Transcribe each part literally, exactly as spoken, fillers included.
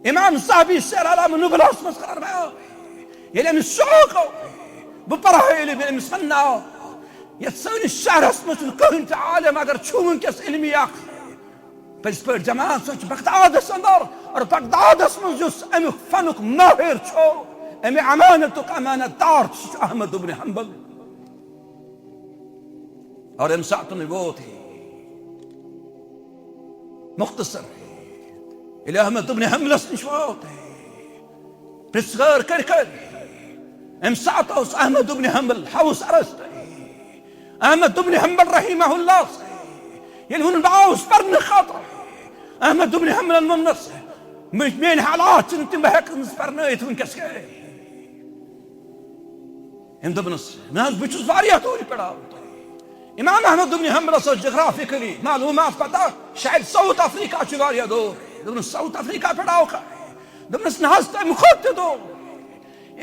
امام ذہبی سیر اعلام نبلاہس منٛز کران بیان، ییٚلہِ أمِس شوق اوس، بہٕ پرہا علم، ییٚلہِ أمِس ونناو، یتھ سٲنِس شہرس منٛز چھُنہٕ کٕہٕنۍ تہِ عالم، اگر چھُ وٕنکیٚس علمی اکھ پٔزۍ پٲٹھۍ جماعت، سُہ چھُ بغدادس اندر، اور بغدادس منٛز یُس امیُک فنُک مٲہر چھُ، امہِ امانتُک امانت دار چھُ، سُہ چھُ احمد ابن حنبل۔ اور امہِ ساتہٕ ووت ہے مختصر، ییٚلہِ احمد ابن حنبلس نِش ووت ہے، پرژھگٲر کٔرۍ کٔرۍ، امہِ ساتہٕ اوس احمد ابن حنبل حوس ارست۔ احمد ابن حنبل رحمہ اللہ، ییٚلہِ ووٚن بہٕ آوُس پرنہٕ خٲطرٕ، احمد ابن حنبلن ووٚننس، مےٚ، میٲنۍ حالات چھِنہٕ تِم، بہٕ ہٮ۪کہٕ نہٕ پرنٲیِتھ وٕنکیٚس کینٛہہ۔ أمۍ دوٚپنَس، نہ حظ، بہٕ چھُس واریاہ دوٗرِ پٮ۪ٹھ آمُت۔ امام احمد ابن حنبلس ٲس جغرافکلی معلوٗمات پتہ، شاید ساؤتھ افریقہ چھُ واریاہ دوٗر۔ دوٚپنَس، ساؤتھ افریقہ پٮ۪ٹھ آوکھا؟ دوٚپنَس، نہ حظ، تَمہِ کھۄتہٕ تہِ دوٗر۔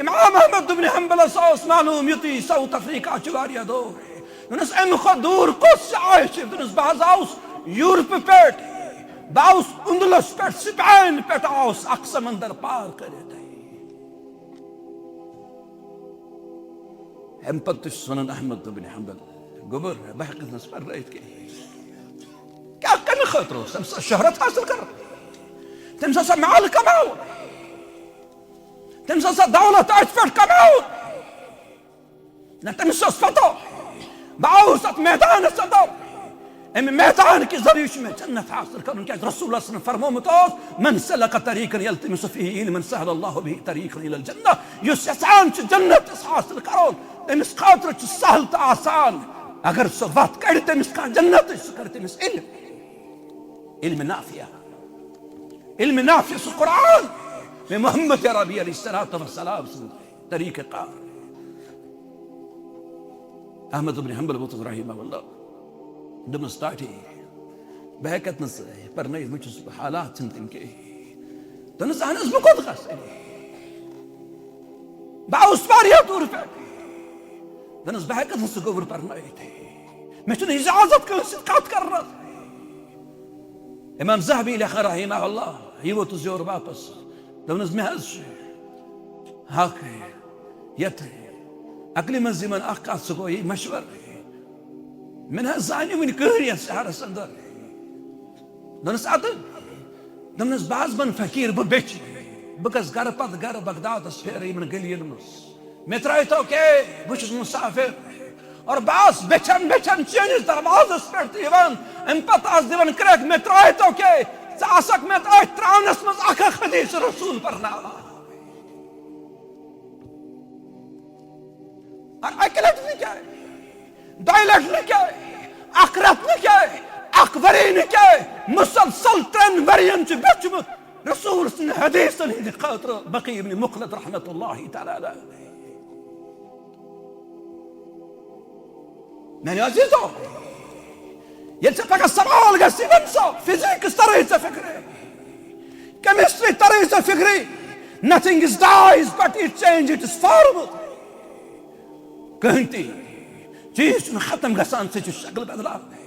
امام احمد ابن حنبلس اوس معلوٗم یُتُے ساؤتھ افریقہ چھُ واریاہ دوٗر۔ دوٚپنَس، اَمہِ کھۄتہٕ دوٗر کۄس جاے چھِ؟ دوٚپنَس، بہٕ حظ آوُس یورپہٕ پٮ۪ٹھ، بہٕ آوُس اُندلس پٮ۪ٹھ، سپین پٮ۪ٹھ آوُس اکھ سمندر پار کٔرِتھ۔ اَمہِ پتہٕ تہِ چھُس وَنان احمد بن حنبل، گوٚبُر، بہٕ ہٮ۪کہٕ نہٕ حظ پرنٲیِتھ کِہیٖنۍ۔ کیٛاہ، کَمہِ خٲطرٕ اوس تٔمِس ٲس شہرت حٲصِل کَرٕنۍ؟ تٔمِس ٲسا مال کماوُن؟ تٔمِس ٲسا دولت أتھۍ پٮ۪ٹھ کماوُن؟ نہ، تٔمِس ٲس پتہ، بہٕ آوُس اَتھ میدانَس اندر۔ اَمہِ میدان کہِ ذٔریعہٕ چھُ مےٚ جنت حٲصِل کَرُن، کیٛازِ رسول اللہ صلی اللہ علیہ وسلم فرمومُت اوس، "من سلک طریقا یلتمس فیہ علما سہل اللہ بہ طریقا الی الجنہ"۔ یُس یژھان چھُ جنت حٲصِل کَرُن، تٔمِس خٲطرٕ چھُ سہل تہٕ آسان۔ اگر سُہ وَتھ کَڑِ تٔمِس کانٛہہ جنتٕچ، سُہ کَرِ تٔمِس علم، علم نافع۔ علم نافع، سُہ قرآن، مےٚ محمد عربی علیہ الصلوۃ والسلام سُنٛد طریقہ کار۔ احمد ابن حنبل ووتُس رحمہ اللہ، دوٚپنَس، "ٹاٹھی، بہٕ ہٮ۪کَتھ نہٕ ژٕ پَرنٲیِتھ، مےٚ چھُس حالات چھِنہٕ تِم کینٛہہ۔" دوٚپنَس، "اہن حظ، بہٕ کوٚت گژھٕ؟ بہٕ آوُس واریاہ دوٗرِ پٮ۪ٹھ۔" دوٚپنَس، "بہٕ ہٮ۪کَتھ نہٕ ژٕ گوٚبُر پَرنٲیِتھ، مےٚ چھُنہٕ اجازت کٲنٛسہِ سۭتۍ کَتھ کَرنَس۔" امام ذہبی لیکھان رحمہ اللہ، یہِ ووتُس یور واپس۔ دوٚپنَس، مےٚ حظ چھُ حق یَتھ عقلہِ منٛز یِمَن اَکھ کَتھ، سُہ گوٚو یہِ مشوَرٕ۔ مےٚ نہ حظ زانہِ وٕنہِ کٕہٕنۍ یَتھ شہرَس اندر۔ دوٚپنَس، اَدٕ، دوٚپنَس، بہٕ حظ بَنہٕ فقیٖر، بہٕ بیٚچھِ، بہٕ گژھٕ گَرٕ پَتہٕ گَرٕ بغدادَس پھیرٕ یِمَن گٔلیَن منٛز۔ مےٚ ترٛٲیتو کے، بہٕ چھُس مُسافِر۔ اور بہٕ آس بیٚچھان بیٚچھان چٲنِس دروازس پٮ۪ٹھ تہِ یِوان۔ اَمہِ پتہٕ آس دِوان کرٛٮ۪کھ، مےٚ ترٛٲیتو کے، ژٕ آسکھ مےٚ أتھۍ ترٛاونس منٛز اکھ اکھ حدیث رسول پرناوان۔ اور اَکہِ لٹہِ نہٕ کیٛاہ، دۄیہِ لٹہِ نہٕ کیٛاہ، اکھ رٮ۪تھ نہٕ کیٛاہ، اکھ ؤری نہٕ کیٛاہ، مسلسل ترٛٮ۪ن ؤرین چھُ بیوٗٹھمُت رسول سٕنٛدِ حدیثن ہٕنٛدِ خٲطرٕ بقیع ابن مخلد رحمتہ اللہ تعالیٰ علیہ۔ میانہِ عزیزو، ییٚلہِ ژےٚ پگاہ سوال گژھِ، وَن سا، فزکس ترے ژےٚ فکرِ، کیمسٹری ترے ژےٚ فکرِ، nothing is dies but it change its form۔ کٕہٕنۍ تہِ چیٖز چھُنہٕ ختم گژھان، ژےٚ چھُ شکل بدلاوٕنۍ۔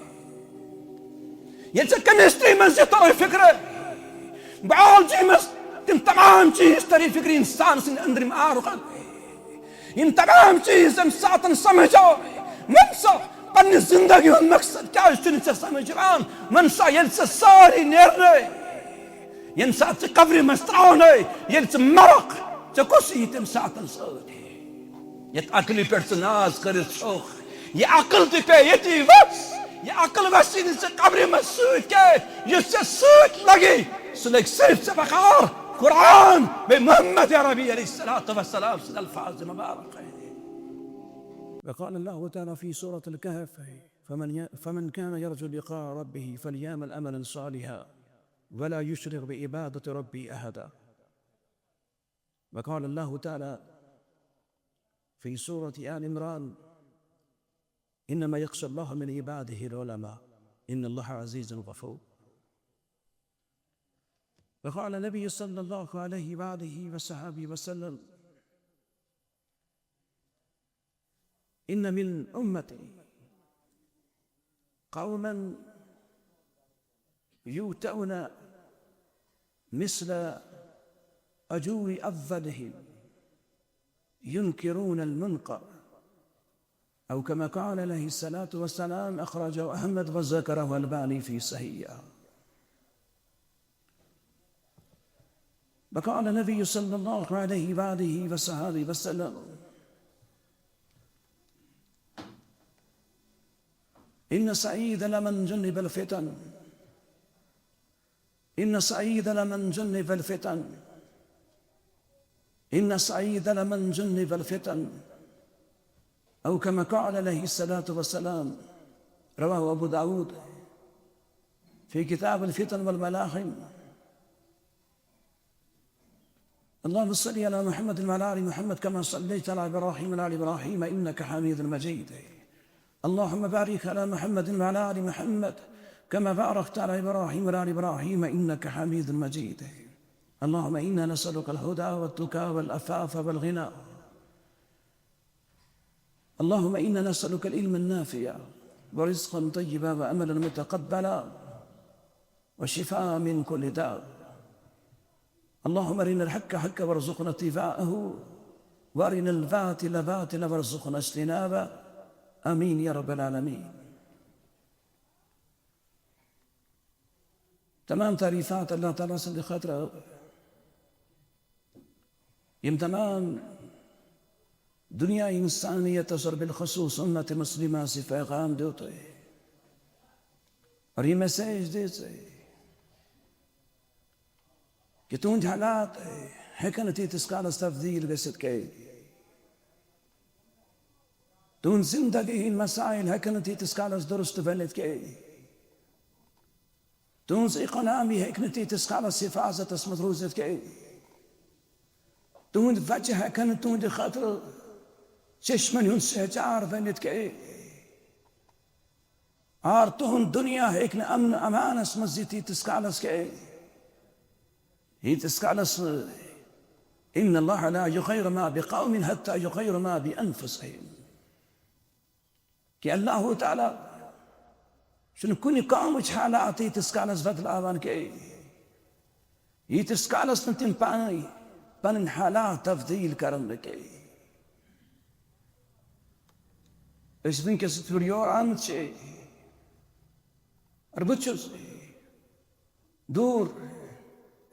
ییٚلہِ ژےٚ کیمسٹری منٛز یہِ ترے فکرِ، بایولوجی منٛز تِم تمام چیٖز ترے فکرِ، انسان سٕنٛدِ أنٛدرِم آرُکن، یِم تمام چیٖز ییٚمہِ ساتن سمجھ آو، وَن سا، پننہِ زندگی ہُنٛد مقصد کیٛازِ چھُنہٕ ژےٚ سمجھ یِوان؟ وَن سا، ییٚلہِ ژےٚ سٲری نیرنٲے، ییٚمہِ ساتہٕ ژٕ قبرِ منٛز ترٛاونٲے، ییٚلہِ ژٕ مرکھ، ژےٚ کُس یی تَمہِ ساتن سۭتۍ؟ یتھ عقلہِ پٮ۪ٹھ ژٕ ناز کٔرِتھ چھُکھ، یہِ عقل تہِ پیٚیہِ ییٚتی وَس۔ یہِ عقل وَسہِ نہٕ ژےٚ قبرِ منٛز سۭتۍ کینٛہہ۔ یُس ژےٚ سۭتۍ لگہِ، سُہ لگہِ صرف ژےٚ بکار قرآن بیٚیہِ محمد عربی علیہ الصلوۃ والسلام سٕنٛدۍ الفاظ مبارک۔ وقال الله تعالى في سورة الكهف، فمن ي-، فمن كان يرجو لقاء ربه فليعمل عملا صالحا ولا يشرك بعبادة ربه أحدا. وقال الله تعالى في سورة آل عمران، إنما يخشى الله من عباده العلماء، إن الله عزيز غفور. وقال النبي صلى الله عليه وآله وصحبه وسلم، إن من أمتي قوما يؤتون مثل أجور أولهم ينكرون المنكر، أو كما قال عليه الصلاة والسلام، أخرجه أحمد وذكره الألباني في صحيحه. وقال النبي صلى الله عليه وآله وصحبه وسلم: إن السعيد لمن جنب الفتن، إن السعيد لمن جنب الفتن، إن السعيد لمن جنب الفتن، أو كما قال عليه الصلاة والسلام. رواه أبو داود في كتاب الفتن والملاحم. اللهم صل على محمد وعلى آل محمد كما صليت على إبراهيم وعلى آل إبراهيم إنك حميد مجيد. اللهم بارك على محمد وعلى آل محمد كما باركت على إبراهيم وعلى آل إبراهيم إنك حميد مجيد. اللهم إنا نسألك الهدى والتقى والعفاف والغنى. اللهم إنا نسألك العلم النافع ورزقا طيبا وعملا متقبلا وشفاء من كل داء. اللهم أرنا الحق حقا وارزقنا اتباعه، وأرنا الباطل باطلا وارزقنا اجتنابه. آمين يا رب العالمين. تمام تعریفات اللہ تعالیٰ سٕنٛدِ خٲطرٕ، یِم تمام دنیا انسانیتس اور بالخصوص امت مسلمہ سۭتۍ پیغام دیُت اور یہِ message دِژ کہِ تُہٕنٛدۍ حالات ہٮ۪کن نہٕ تیٖتِس کالس تبدیٖل گٔژھِتھ کینٛہہ۔ تُہٕنٛز زندگی ہٕنٛدۍ مسائل ہٮ۪کن نہٕ تیٖتِس کالس درست بٔنِتھ کینٛہہ۔ تُہٕنٛز economy ہیٚکہِ نہٕ تیٖتِس کالس حفاظتس منٛز روٗزِتھ کینٛہہ۔ تُہٕنٛدۍ بچہٕ ہٮ۪کن نہٕ تُہٕنٛدِ خٲطرٕ چشمن ہُنٛد سہچار بٔنِتھ کینٛہہ۔ اور تُہُنٛد دُنیا ہیٚکہِ نہٕ امن امانس منٛز یِتھ تیٖتِس کالس کینٛہہ۔ ییٖتِس کالس، إن الله لا يغير ما بقوم حتى يغيروا ما بأنفسهم۔ کہِ اللہ تعالیٰ چھُنہٕ کُنہِ قومٕچ حالات ییٖتِس کالس بدلاوان کینٛہہ، ییٖتِس کالس نہٕ تِم پانے پنٕنۍ حالات تبدیٖل کرن نہٕ کینٛہہ۔ أسۍ وٕنکیٚس یِتھ پٲٹھۍ یور آمٕتۍ چھِ، اور بہٕ تہِ چھُس دوٗر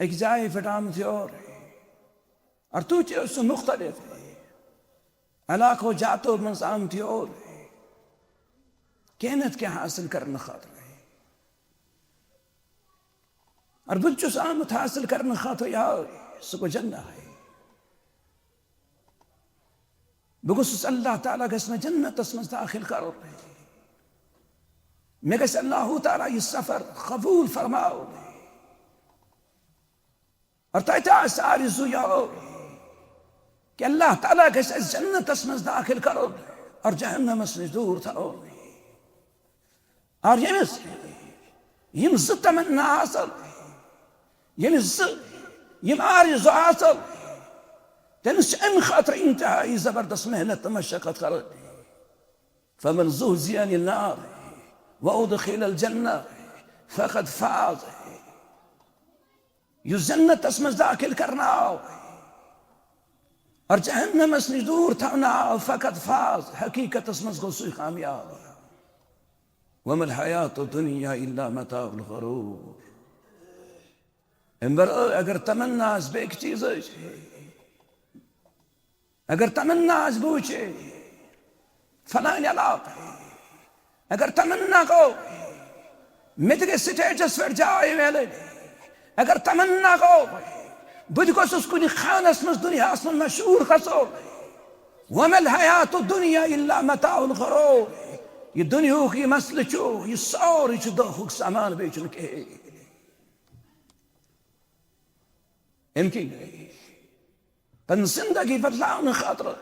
أکِس جایہِ پٮ۪ٹھ آمُت یور، اور تُہۍ تہِ ٲسِو مُختٔلِف علاقو جاتو منٛز آمٕتۍ یور، کینٛہہ نتہٕ کینٛہہ حٲصِل کرنہٕ خٲطرٕ۔ اور بہٕ تہِ چھُس آمُت حٲصِل کرنہٕ خٲطرٕ یہوے، سُہ گوٚو جنت۔ بہٕ گوٚژھُس اللہ تعالیٰ گژھِ مےٚ جنتس منٛز دٲخل کرُن۔ مےٚ گژھِ اللہ تعالیٰ یہِ سفر قبوٗل فرماوُن۔ اور تۄہہِ تہِ آسہِ آرزوٗ یہِ کہِ اللہ تعالیٰ گژھِ اَسہِ جنتس منٛز دٲخل کرُن اور جہنمس نِش دوٗر تھاوُن۔ اور ییٚمِس یِم زٕ تمنا آسن، ییٚمِس زٕ یِم آرزوٗ آسن، تٔمِس چھِ اَمہِ خٲطرٕ انتہٲیی زبردست محنت تہٕ مشقت کرٕنۍ۔ فمن زحزح عن النار وأدخل الجنة فقد فاز۔ یُس جنتس منٛز دٲخل کرنہٕ آو اور جہنمس نِش دوٗر تھاونہٕ آو، فقد فاز، حقیقتس منٛز گوٚو سُے کامیاب۔ وما الحياة الدنيا إلا متاع الغرور۔ أمۍ وَرٲے اگر تمنا آسہِ بیٚکہِ چیٖزٕچ، اگر تمنا آسہِ بہٕ وٕچھِ فلٲنۍ علاقہٕ، اگر تمنا گوٚو مےٚ تہِ گژھِ stageس پٮ۪ٹھ جاے میلٕنۍ، اگر تمنا گوٚو بہٕ تہِ گوٚژھُس کُنہِ خانس منٛز دُنیاہس منٛز مشہوٗر گژھُن، وما الحياة الدنيا إلا متاع الغرور۔ یہِ دُنیاہُک یہِ مسلہٕ چھُ، یہِ سورُے چھُ دھوکُک سامان، بیٚیہِ چھُنہٕ کِہیٖنۍ۔ أمۍ کِنۍ پنٕنۍ زندگی بدلاونہٕ خٲطرٕ،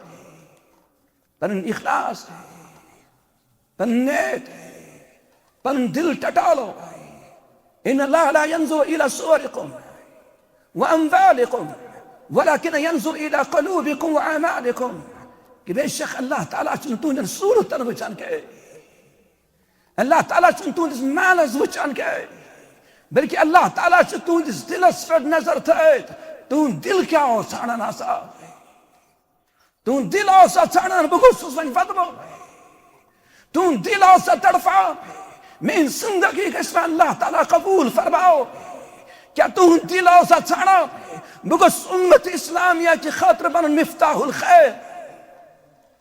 پنٕنۍ اخلاص، پنٕنۍ نیت، پنُن دل ٹٹالو۔ إن الله لا ينظر إلى صوركم وأموالكم ولكن ينظر إلى قلوبكم وأعمالكم۔ کہ بے شک اللہ تعالیٰ چھُنہٕ تُہنٛدٮ۪ن صوٗرتن وٕچھان کینٛہہ۔ اللہ تعالیٰ چھُنہٕ تُہنٛدِس مالس وٕچھان کینٛہہ، بلکہِ اللہ تعالیٰ چھُ تُہنٛدِس دِلس پٮ۪ٹھ نظر تھٲوِتھ، تُہُنٛد دِل کیٛاہ اوس ژھانٛڈان آسان؟ تُہُنٛد دِل اوسا ژھانٛڈان، بہٕ گوٚژھُس وۄنۍ وَدُن؟ تُہُنٛد دِل اوسا تڑپان، میٛٲنۍ زِندگی گژھِ وۄنۍ اللہ تعالیٰ قبوٗل فرماوُن؟ کیٛاہ تُہُنٛد دِل اوسا ژھانٛڈان، بہٕ گوٚژھُس اُمت اسلامیہ کہِ خٲطرٕ بَنُن مفتاح الخیر؟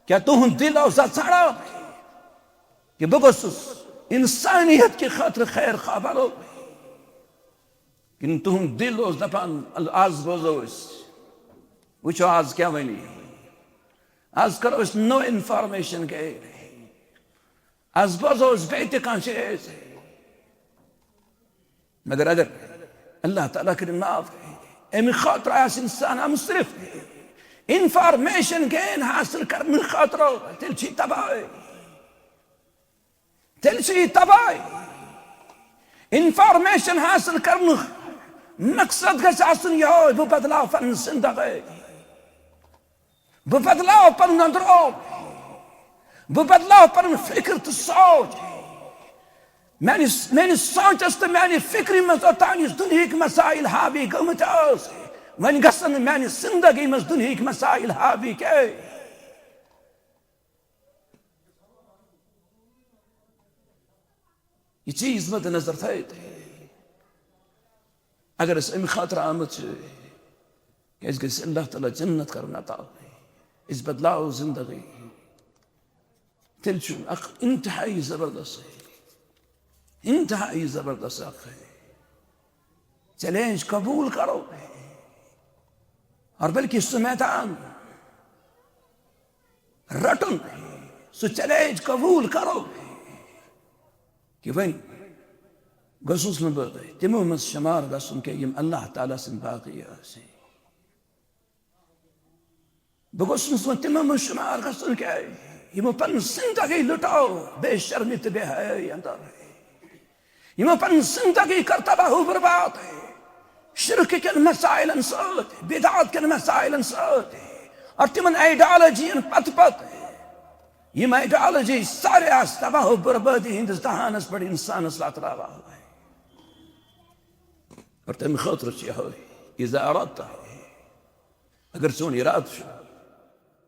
کیٛاہ تُہُنٛد دِل اوسا ژھانٛڈان کہِ بہٕ گوٚژھُس اِنسانیت کہِ خٲطرٕ خیر خواہ بَنُن؟ کِنہٕ تُہُنٛد دِل اوس دَپان، ال-، آز بوزو أسۍ، وٕچھو آز کیٛاہ وَنہِ، آز کَرو أسۍ نٔو اِنفارمیشَن گین، آز بوزو أسۍ بیٚیہِ تہِ کانٛہہ چیٖز؟ مگر اگر اللہ تعالیٰ کٔرِن معاف، اَمہِ خٲطرٕ آسہِ اِنسان آمُت صرف اِنفارمیشَن گین حٲصِل کَرنہٕ خٲطرٕ، تیٚلہِ چھِ یہِ تباہ۔ تیٚلہِ چھِ یہِ تباہ۔ اِنفارمیشَن حٲصِل کَرنُک مقصد گژھِ آسُن یِہوٚے، بہٕ بدلاو پَنٕنۍ زِندگی، بہٕ بدلاو پَنُن اندرو، بہٕ بدلاو پَنُن فِکر تہٕ سونٛچ۔ میٛانِس، میٛٲنِس سونٛچَس تہٕ میٛانہِ فِکرِ منٛز اوٚتام یُس دُنہِکۍ مسائل حاوی گٔمٕتۍ ٲسۍ، وۄنۍ گژھن نہٕ میٛانہِ زِندگی منٛز دُنہِکۍ مسائل حاوی کینٛہہ۔ یہِ چیٖز مد نظر تھٲیِتھ، اگر أسۍ اَمہِ خٲطرٕ آمٕتۍ چھِ، کیٛازِ گژھِ اللہ تعالیٰ جنت کَرُن عطا، أسۍ بدلاوو زِندگی، تیٚلہِ چھُ اَکھ اِنتہٲیی زبردست، اِنتہٲیی زبردست اَکھ چیلنج قبوٗل کَرو، اور بلکہِ سُہ میدان رَٹُن، سُہ چیلنج قبوٗل کَرو کہِ وۄنۍ گوٚژھُس نہٕ بہٕ تِمو منٛز شُمار گژھُن کینٛہہ یِم اللہ تعالیٰ سٕنٛدۍ باقٕے ٲسۍ۔ بہٕ گوٚژھُس نہٕ وۄنۍ تِمو منٛز شُمار گژھُن کینٛہہ یِمو پَنٕنۍ زِندگی لُٹٲو بے شرمی تہٕ بے حیٲیی اندر۔ یِمو پنٕنۍ زندگی کٔر تباہ و برباد شرک کٮ۪ن مسائلن سۭتۍ، بدعات کٮ۪ن مسائلن سۭتۍ، اور تِمن آئیڈیالوجین پتہٕ پتہٕ۔ یِم آئیڈیالوجی سارے آسہٕ تباہ و بربٲدی ہٕنٛدِس دہانس پٮ۪ٹھ انسانس لتراوان۔ اور تمہِ خٲطرٕ چھُ یِہوٚے، اذا اردت، اگر چون ارادٕ چھُ،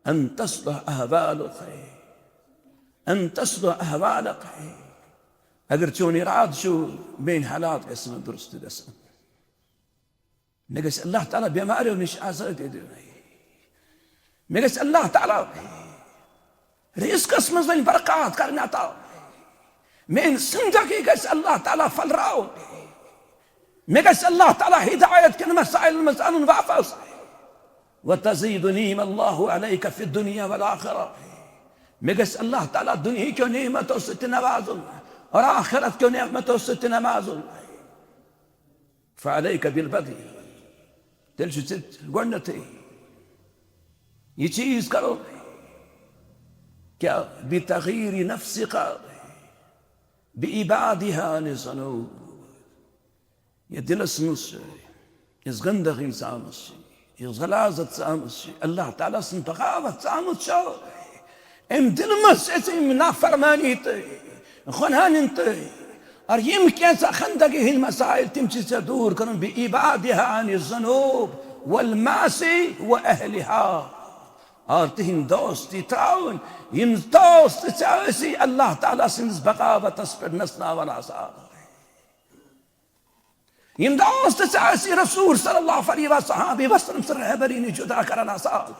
ان تصلح احوالک، ان تصلح احوالک، اگر چون ارادٕ چھُ میٲنۍ حالات گژھن درست گژھن، مےٚ گژھِ اللہ تعالیٰ بٮ۪ماریو نِش آزٲدی دیُن، مےٚ گژھِ اللہ تعالیٰ رزقس منٛز وۄنۍ برکات کرنہٕ عطا۔ میٲنۍ زندگی گژھِ اللہ تعالیٰ پھٔلراوُن۔ مےٚ گژھِ اللہ تعالیٰ ہدایت کٮ۪ن مسائلن منٛز انُن واپس۔ وتزیدنی اللہ علیک فی الدنیا والآخرہ۔ مےٚ گژھِ اللہ تعالیٰ دُنیہکیو نعمتو سۭتۍ تہِ نوازُن اور آخرت کیو نعمتو سۭتۍ تہِ نوازُن۔ فعلیک بالبدء، تیٚلہِ چھُ ژےٚ گۄڈٕنیتھٕے یہِ چیٖز کرُن، کیٛاہ؟ بتغییر نفسک بابعادها عن الذنوب۔ یہِ دِلس منٛز چھِ، یۄس گندگی ژامٕژ چھِ، یۄس غلاظت ژامٕژ چھِ، اللہ تعالیٰ سٕنٛز بغاوت ژامٕژ چھِ، أمۍ دِلہٕ منٛز چھِ أسۍ أمۍ نافرمٲنی تہٕ گۄناہن تہٕ، اور یِم کینٛژھا گندگی ہٕنٛدۍ مسائل، تِم چھِ ژےٚ دوٗر کرُن، بابعادها عن الذنوب والمعاصی واہلها۔ اور تِہِنٛدۍ دوستی ترٛاوٕنۍ، یِم دوست ژےٚ ٲسی اللہ تعالیٰ سٕنٛدِس بغاوتس پٮ۪ٹھ نژناوان آسان۔ یِم دوست ژےٚ ٲسی رسول صلی اللہ علیہ و صحابہ وسلم سٕنٛز رہبری نِش جدا کران آسان۔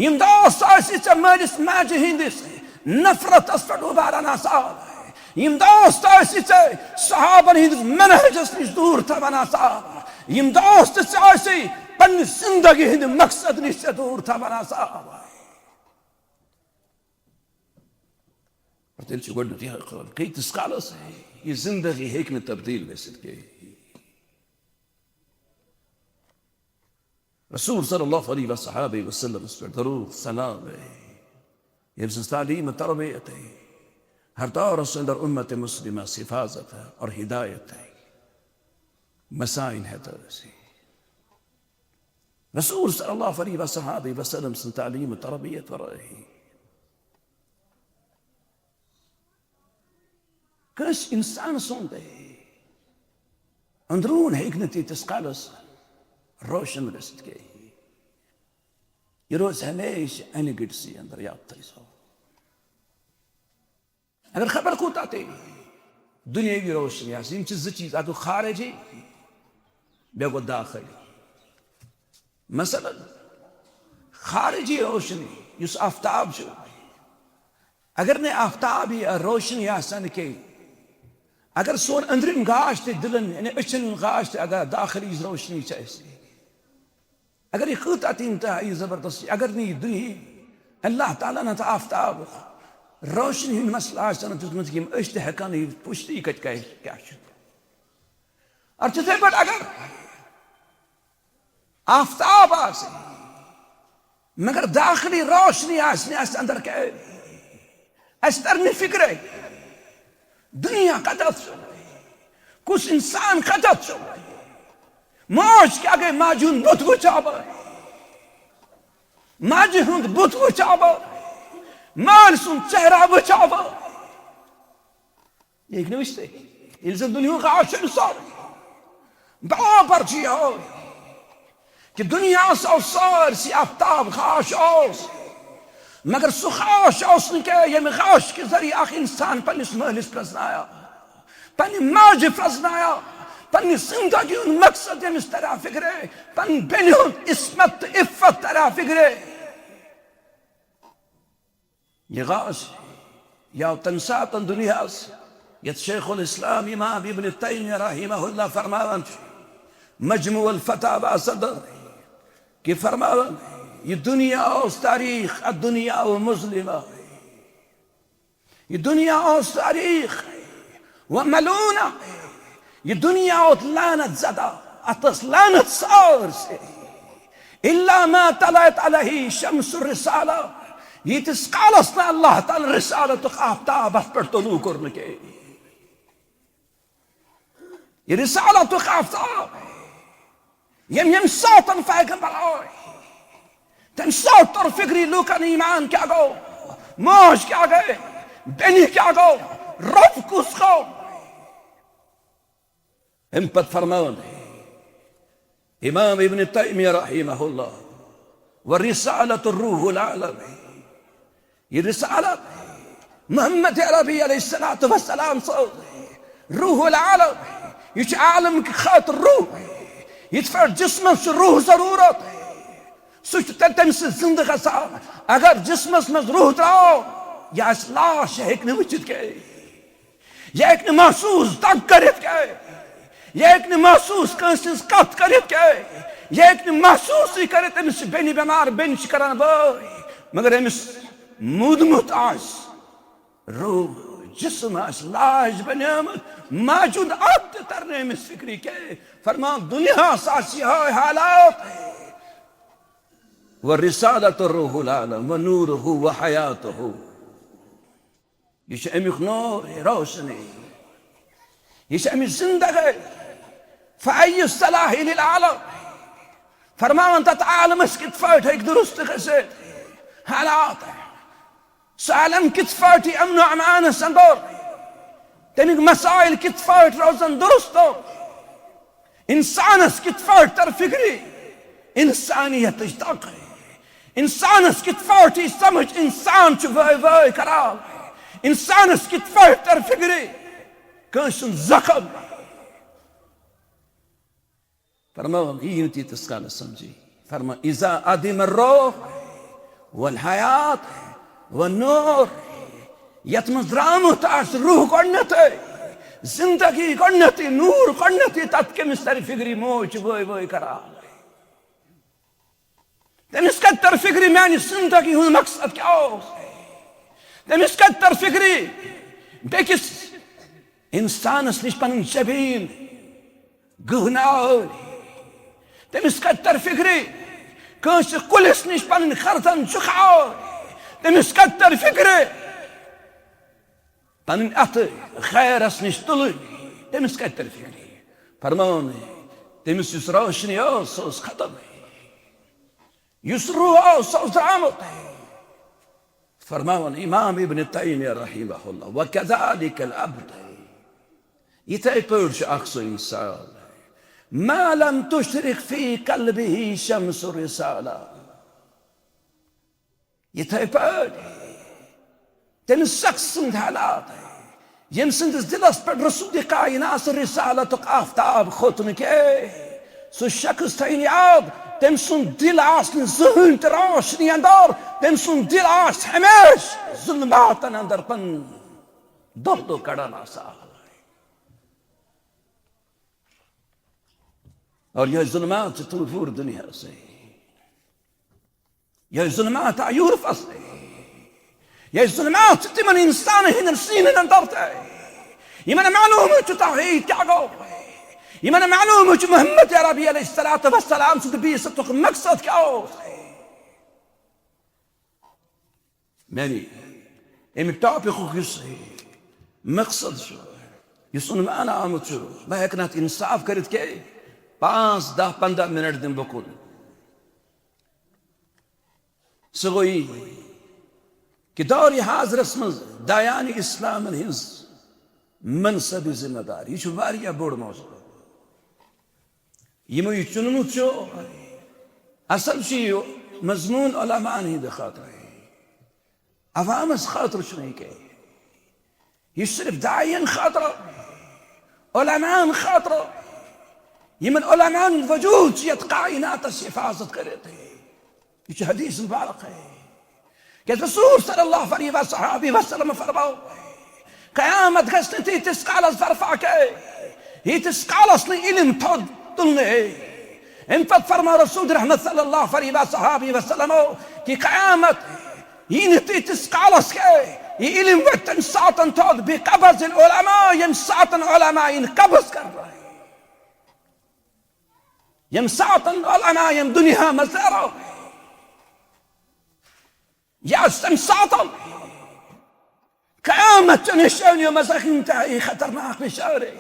یِم دوست ٲسی ژےٚ مٲلِس ماجہِ ہٕنٛدِس نفرتس پٮ۪ٹھ اُباران آسان۔ یِم دوست ٲسی ژےٚ صحابن ہٕنٛدِس منہجس نِش دوٗر تھاوان آسان۔ یِم دوست ژےٚ ٲسی پننہِ زندگی ہٕنٛدِ مقصد نِش ژےٚ دوٗر تھاوان آسان۔ اور تیٚلہِ چھُ گۄڈٕنیُک یِہوٚے قول، کۭتِس کالس یہِ زندگی ہیٚکہِ نہٕ تبدیٖل گٔژھِتھ کینٛہہ۔ رسول صلی اللہ علیہ وصحبہ وسلمس پٮ۪ٹھ درود سلام ہے، ییٚمہِ سٕنٛز تعلیٖم تربیت ہے، ہر دورس اندر امت مسلمس حفاظت ہے اور ہدایت ہے، مسائل ہے تو ایسے۔ رسول صلی اللہ علیہ وصحبہ وسلم سٕنٛز تعلیٖم تربیت ورٲے کٲنٛسہِ اِنسان سُنٛد اندروٗن ہیٚکہِ نہٕ تیٖتِس کالس روشن گٔژھِتھ کینٛہہ۔ یہِ روزِ ہمیشہِ انہِ گٔٹۍ سٕے اندر، یاد تھٲیزیو۔ اگر خبر کوٗتاہ تہِ دُنیٲوی روشنی آسہِ، یِم چھِ زٕ چیٖز، اکھ گوٚو خارجی، بیٚیہِ گوٚو داخلی۔ مثلاً، خارجی روشنی، یُس آفتاب چھُ، اگر نہٕ آفتاب یا روشنی آسن کینٛہہ، اگر سون أنٛدرِم گاش تہِ دِلن، یعنی أچھن ہُنٛد گاش تہِ، اگر داخلی روشنی چھِ اَسہِ، اگر یہِ کۭژاہ تہِ انتہائی زبردست چھِ، اگر نہٕ یہِ دُنیا، اللہ تعالیٰ ہن تہٕ آفتاب روشنی ہُنٛد مسلہٕ آسہِ نہٕ دیُتمُت، یِم أسۍ تہِ ہٮ۪کان نہٕ یہِ پُشتی کَتہِ کَرِ، کیٛاہ چھُ۔ اور تِتھَے پٲٹھۍ اگر آفتاب آسہِ، مگر داخلی روشنی آسہِ نہٕ اَسہِ اندر کینٛہہ، اَسہِ تَرِ نہٕ فِکرے، دُنیا کَتٮ۪تھ چھُ، کُس اِنسان کَتٮ۪تھ چھُ، موج کیٛاہ گٔے، ماجہِ ہُنٛد بُتھ وٕچھا بہٕ، ماجہِ ہُنٛد بُتھ وٕچھا بہٕ، مٲلۍ سُنٛد چہرہ وٕچھا بہٕ۔ یہِ ہیٚکہِ نہٕ وٕچھتھٕے۔ ییٚلہِ زن دُنیاہُک خاش چھُ أمِس سورُے۔ برابر چھُ یِہوٚے کہِ دُنیاہس اوس سٲرسٕے آفتاب خاش اوس، مگر سُہ خاش اوس نہٕ کینٛہہ، ییٚمہِ خاش کہِ ذٔریعہٕ اکھ انسان پننِس مٲلِس پرٛزنایو، پننہِ ماجہِ پرٛزنایو، پننہِ زندگی ہُنٛد مقصد ییٚمِس ترِ ہا فِکرے، پننہِ بیٚنہِ ہُنٛد عصمت تہٕ عفت ترِ ہا فِکرے۔ یہِ غاز یہِ آو تَمہِ ساتہٕ دُنیاہَس، یَتھ شیخ الاسلام امام ابن تیمیہ رحمہ اللہ فرماوان چھُ، مجموع الفتاوی صدر، کہِ فرماوان، یہِ دُنیا اوس تاریخ، الدنیا مظلمہ۔ یہِ دُنیا اوس تاریخ و ملعونہ۔ یہِ دُنیا اوس لعنت زدہ، اتھ ٲس لعنت سٲرسٕے۔ الا ما طلعت علیہ شمس الرسالہ، ییٖتِس کالس نہٕ اللہ تعالیٰ رسالتُک آفتاب اتھ پٮ۪ٹھ طلوع کوٚر نہٕ کینٛہہ۔ یہِ رسالتُک آفتاب، ییٚمۍ ییٚمۍ ساتن پیغمبر آے، تَمہِ ساتہٕ توٚر فِکرِ لوٗکن ایمان کیٛاہ گوٚو، موج کیٛاہ گٔے، بیٚنہِ کیٛاہ گوٚو، رۄب کُس گوٚو۔ اَمہِ پتہٕ فرماوان امام ابن تیمیہ رحمہ اللہ، و رسالت روح العالم، یہِ رسالت محمد عربی علیہ الصلوۃ والسلام سٕنٛز روح العالم، یہِ چھُ عالم کہِ خٲطرٕ روح۔ یِتھ پٲٹھۍ جسمس چھُ روح ضروٗرت، سُہ چھُ تیٚلہِ تَمہِ سۭتۍ زِندٕ گژھان۔ اگر جسمس منٛز روح درٛاو، یہِ آسہِ لاش، یہِ ہیٚکہِ نہٕ وٕچھِتھ کینٛہہ۔ یہِ ہیٚکہِ نہٕ محسوٗس دگ کٔرِتھ کینٛہہ۔ یہِ ہیٚکہِ نہٕ محسوٗس کٲنٛسہِ ہٕنٛز کتھ کٔرِتھ کینٛہہ۔ یہِ ہیٚکہِ نہٕ محسوٗسٕے کٔرِتھ، أمِس چھِ بیٚنہِ بٮ۪مار، بیٚنہِ چھِ کران بٲے، مگر أمِس موٗدمُت آسہِ روح، جسم آسہِ لاش بنیومُت، ماجہِ ہُنٛد اَتھٕ تہِ ترنہٕ أمِس فِکرِ کینٛہہ۔ فرمان، دُنیاہس آسہِ یِہوٚے حالات۔ و رسالت روح العالم و نورہ و حیاتہ۔ یہِ چھُ اَمیُک نور، یہِ روشنی، یہِ چھِ اَمِچ زندگی۔ فأی الصلاح للعالم۔ فرماوان، تَتھ عالمس کِتھ پٲٹھۍ ہیٚکہِ درست گٔژھِتھ حالات؟ سُہ عالم کِتھ پٲٹھۍ یہِ امن و امانس اندر؟ تَمِکۍ مسائل کِتھ پٲٹھۍ روزن درست؟ انسانس کِتھ پٲٹھۍ تر فِکرِ انسانیتٕچ طاقت؟ انسانس کِتھ پٲٹھۍ یی سمجھ انسان چھُ وٲے وٲے کران؟ انسانس کِتھ پٲٹھۍ تر فِکرِ کٲنٛسہِ ہُنٛد زخم؟ فرماوان، یی نہٕ تیٖتِس کالس سمجھی۔ فرمان، اذا عدم الروح والحیات والنور، یتھ منٛز درٛامُت آسہِ روح گۄڈنیتھٕے، زندگی گۄڈنیتھٕے، نور گۄڈنیتھٕے، تتھ کٔمِس ترِ فِکرِ؟ موج چھِ وٲے وٲے کران۔ تٔمِس کتہِ تر فِکرِ میانہِ زندگی ہُنٛد مقصد کیٛاہ اوس؟ تٔمِس کتہِ تر فِکرِ بیٚکِس انسانس نِش پنٕنۍ زٔمیٖن گٕہناوٕنۍ؟ تٔمِس کتہِ تر فِکرِ کٲنٛسہِ کُلِس نِش پنٕنۍ گردن جُکاوٕنۍ؟ تٔمِس کتہِ تر فِکرِ پنٕنۍ اتھٕ خیرس نِش تُلٕنۍ؟ تٔمِس کتہِ تر فِکرِ؟ فرمان، تٔمِس یُس روشنی ٲس، سۄ ٲس ختم۔ یُس روح اوس، سُہ اوس درٛامُت۔ فرماوان امام ابن تیمیہ رحمہ اللہ، وکذالک العبد، یِتھے پٲٹھۍ چھُ اکھ سُہ انسان، ما لم تشرق في قلبه شمس الرسالة۔ یِتھے پٲٹھۍ تٔمِس شخص سٕنٛدۍ حالات، ییٚمہِ سٕنٛدِس دِلس پٮ۪ٹھ رسول کائنات سٕنٛز رسالتُک آفتاب کھوٚت نہٕ کینٛہہ، سُہ شخص تھٲیِن یاد، تٔمۍ سُنٛد دِل آسہِ نہٕ زٕہٕنۍ تہِ روشنی اندر، تٔمۍ سُنٛد دِل آسہِ ہمیشہِ ظلماتن اندر پن دۄہ دۄہ کڑان آسان۔ اور یہِ ظلمات چھِ تِم پوٗرٕ دُنیاہَس سۭتۍ۔ یہِ ظلمات آیہِ یورپَس سۭتۍ۔ یہِ ظلمات چھِ تِمَن اِنسانَن ہٕنٛدٮ۪ن سیٖنَن اندر تہِ۔ یِمَن معلوم چھُ توحیٖد کیٛاہ گوٚو۔ یِمَن معلوم چھُ محمد عربی علیہ الصلوۃ والسلام سُنٛد بعثتُک مقصد کیٛاہ اوس۔ میانہِ امہِ ٹاپکُک یُس مقصد چھُ، یُس عنوان آمُت چھُ، بہٕ ہیٚکہٕ نہٕ اَتھ انصاف کٔرِتھ کینٛہہ۔ پانٛژھ، دَہ، پنٛداہ منٹ دِمہٕ بہٕ کُن۔ سُہ گوٚو یی کہِ دورِ حاضرس منٛز دایانِ اسلامن ہٕنٛز منصبی ذمہ داری۔ یہِ چھُ واریاہ بوٚڑ موضوع۔ یِمو یہِ چُنمُت چھُ، اصل چھُ یہِ مضموٗن علماءن ہٕنٛدِ خٲطرٕ۔ عوامس خٲطرٕ چھُنہٕ یہِ کینٛہہ۔ یہِ چھُ صرف داعین خٲطرٕ، علماءن خٲطرٕ، یِمن علماءن ہُنٛد وجوٗد چھُ یتھ کائناتس حفاظت کٔرِتھ۔ یہِ چھُ حدیث مبارک ہے۔ کیٛازِ رسول صلی اللہ علیہ وآلہ وسلم فرماو، قیامت گژھِ نہٕ تیٖتِس کالس برپا کینٛہہ، ییٖتِس کالس نہٕ علم تھوٚد تُلنہٕ یی۔ اَمہِ پتہٕ فرماو رسول رحمت صلی اللہ علیہ وآلہ وسلم کہ قیامت یی نہٕ تیٖتِس کالس کینٛہہ، یہِ علم وۄتھِ تَمہِ ساتن تھوٚد، بقبض العلماء، ییٚمہِ ساتن علماء یِن قبض کرنہٕ۔ ییٚمہِ ساتن علماء ییٚمہِ دُنیا منٛز نیرو، یہِ آسہِ تَمہِ ساتن۔ قیامت چہِ نِشٲنیو منٛز اکھ انتہائی خطرناک نِشٲنی۔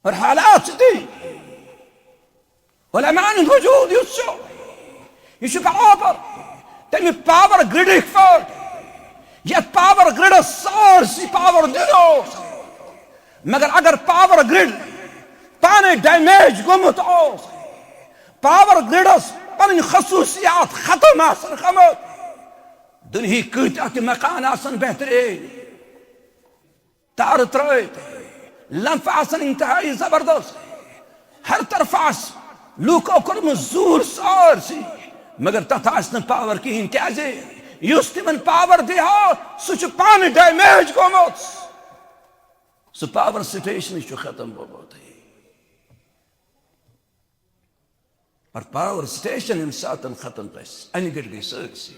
اور حالات چھِ تی۔ علماء ہُنٛد وجوٗد یُس چھُ، یہِ چھُ برابر تَمہِ پاور گرڈٕکۍ پٲٹھۍ، یَتھ پاور گرڈس سٲرسٕے پاور دِنہٕ اوس، مگر اگر پاور گرڈ پانے ڈیمیج گوٚمُت اوس، پاور گرڈس پنٕنۍ خصوٗصیات ختم آسن گٔمٕتۍ، دُنہِکۍ کۭتیاہ تہِ مکان آسن بہتریٖن، تارٕ ترٲوِتھ، لمپ آسن انتہائی زبردست، ہر طرف آسہِ لوٗکو کوٚرمُت زوٗر سٲرسٕے، مگر تتھ آسہِ نہٕ پاور کِہیٖنۍ۔ کیازِ؟ یُس تِمن پاور دِہا، سُہ چھُ پانہٕ ڈیمیج گوٚمُت۔ سُہ پاور سٹیشنٕے چھُ ختم گوٚمُت۔ اور پاور سٹیشن ییٚمہِ ساتن ختم گژھِ، انہِ گٔٹۍ گٔے سٲرسٕے۔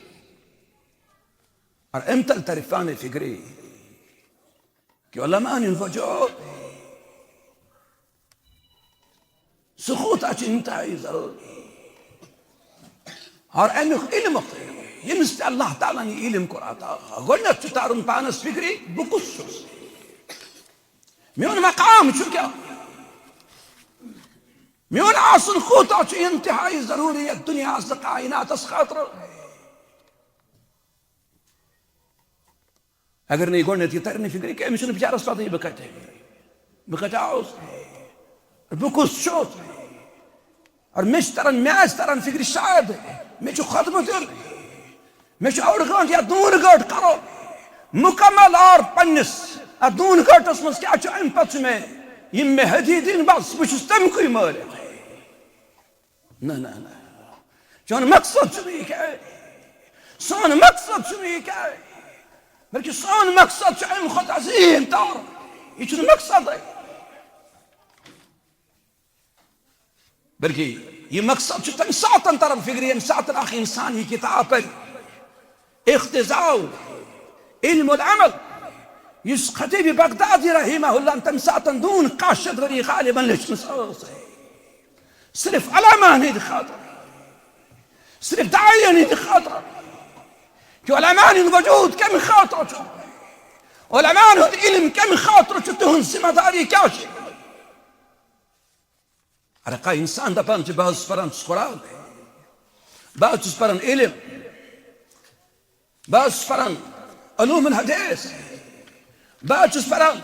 اور امہِ تل ترِ پانے فکرِ کہ علماء ہُنٛد وجوٗد، سُہ کوٗتاہ چھُ انتہائی ضروٗری۔ اور امیُک علم، ییٚمِس تہِ اللہ تعالیٰ ہن یہِ علم کوٚر عطا، گۄڈٕنیتھ چھُ ترُن پانس فکرِ، بہٕ کُس چھُس؟ میون مقام چھُ کیٛاہ؟ میون آسُن کوٗتاہ چھُ انتہائی ضروٗری یتھ دُنیاہس تہٕ کائناتس خٲطرٕ؟ اگر نہٕ یہِ گۄڈٕنیتھ یہِ ترِ نہٕ فکرِ کینٛہہ، أمِس چھُنہٕ بِچارس پتہٕے بہٕ کتہِ، بہٕ کتہِ آوُس، بہٕ کُس چھُس؟ اور مےٚ چھِ تران، مےٚ آسہِ تران فکرِ شاید مےٚ چھُ خۄطبہٕ دیُن، مےٚ چھُ اوٚڑ گٲنٛٹہٕ یا دوٗن گٲنٛٹہٕ کرُن مُکمل۔ اور پننِس اتھ دوٗن گٲنٛٹس منٛز کیٛاہ چھُ؟ امہِ پتہٕ چھُ مےٚ یِم مےٚ ہدیہِ دِنۍ، بس بہٕ چھُس تمہِ کُے مٲلِک۔ نہ، نہ، نہ۔ چون مقصد چھُنہٕ یہِ کینٛہہ۔ سون مقصد چھُنہٕ یہِ کینٛہہ۔ بلکہِ سون مقصد چھُ اَمہِ کھۄتہٕ عظیٖم تر۔ یہِ چھُنہٕ مقصدٕے۔ بلکہِ یہِ مقصد چھُ تَمہِ ساتَن تران فِکرِ، ییٚمہِ ساتَن اکھ اِنسان یہِ کِتاب پَرِ۔ اقتضاء علم العمل، یُس خطیب بغدادی رحمہ اللہ تَمہِ ساتَن دوٗن کاہ شیٚتھ ؤری غالباً لیٚچھمٕژ ٲس۔ صرف علماء ہٕنٛدِ خٲطرٕ، صرف داعین ہٕنٛدِ خٲطرٕ، کہ علماء ہُنٛد وجوٗد کَمہِ خٲطرٕ چھُ، علماء ہُنٛد علم کَمہِ خٲطرٕ چھُ، تِہُنٛد ذمہ داری کیٛاہ چھِ؟ اگر کانٛہہ اِنسان دَپان چھُ، بہٕ حظ چھُس پَران قرآن، بہٕ حظ چھُس پَران علم، بہٕ حظ چھُس پران علوم الحدیث، بہٕ حظ چھُس پران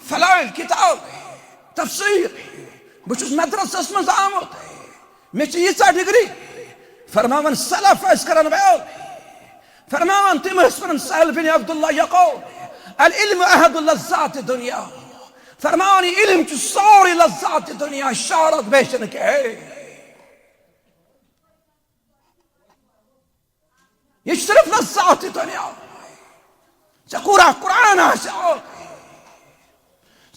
فلٲنۍ کِتاب، تفسیٖر، بہٕ چھُس مدرسس منٛز آمُت، مےٚ چھِ ییٖژاہ ڈگری۔ فرماوان سلف ٲسۍ کران بیان، فرماوان تِم ٲسۍ ونان سہل بن عبداللہ یقول، العلم احد لذات دنیا۔ فرماوان یہِ علم چھُ سورُے لذات دنیا، شہرت بیٚیہِ چھُنہٕ کِہیٖنۍ۔ یہِ چھِ صرف لذات دنیا۔ ژےٚ کوٗتاہ قرآن آسہِ یاد،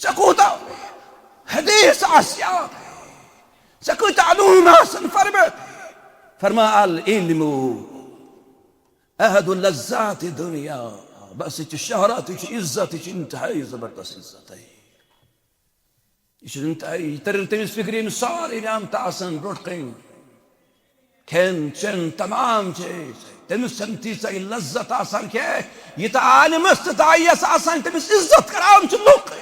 ژےٚ کوٗتاہ حدیث آسہِ یاد، ژےٚ کۭتیٛاہ علوم آسن پٔرمٕتۍ۔ فرما العلم احد لذات دنیا۔ بس یہِ چھِ شہرت، یہِ چھِ عزت، یہِ چھِ انتہائی زبردست عزت۔ یہِ چھُ انتہائی، یہِ ترِ نہٕ تٔمِس فِکرِ، یِم سارے نعمتہٕ آسن برٛونٛٹھ کَنہِ، کھٮ۪ن چٮ۪ن تمام چیٖز، تٔمِس چھَنہٕ تیٖژاہ یہِ لذت آسان کینٛہہ، یہِ تہٕ عالمس تہٕ داعیس آسان تٔمِس عزت کران چھِ لُکھ۔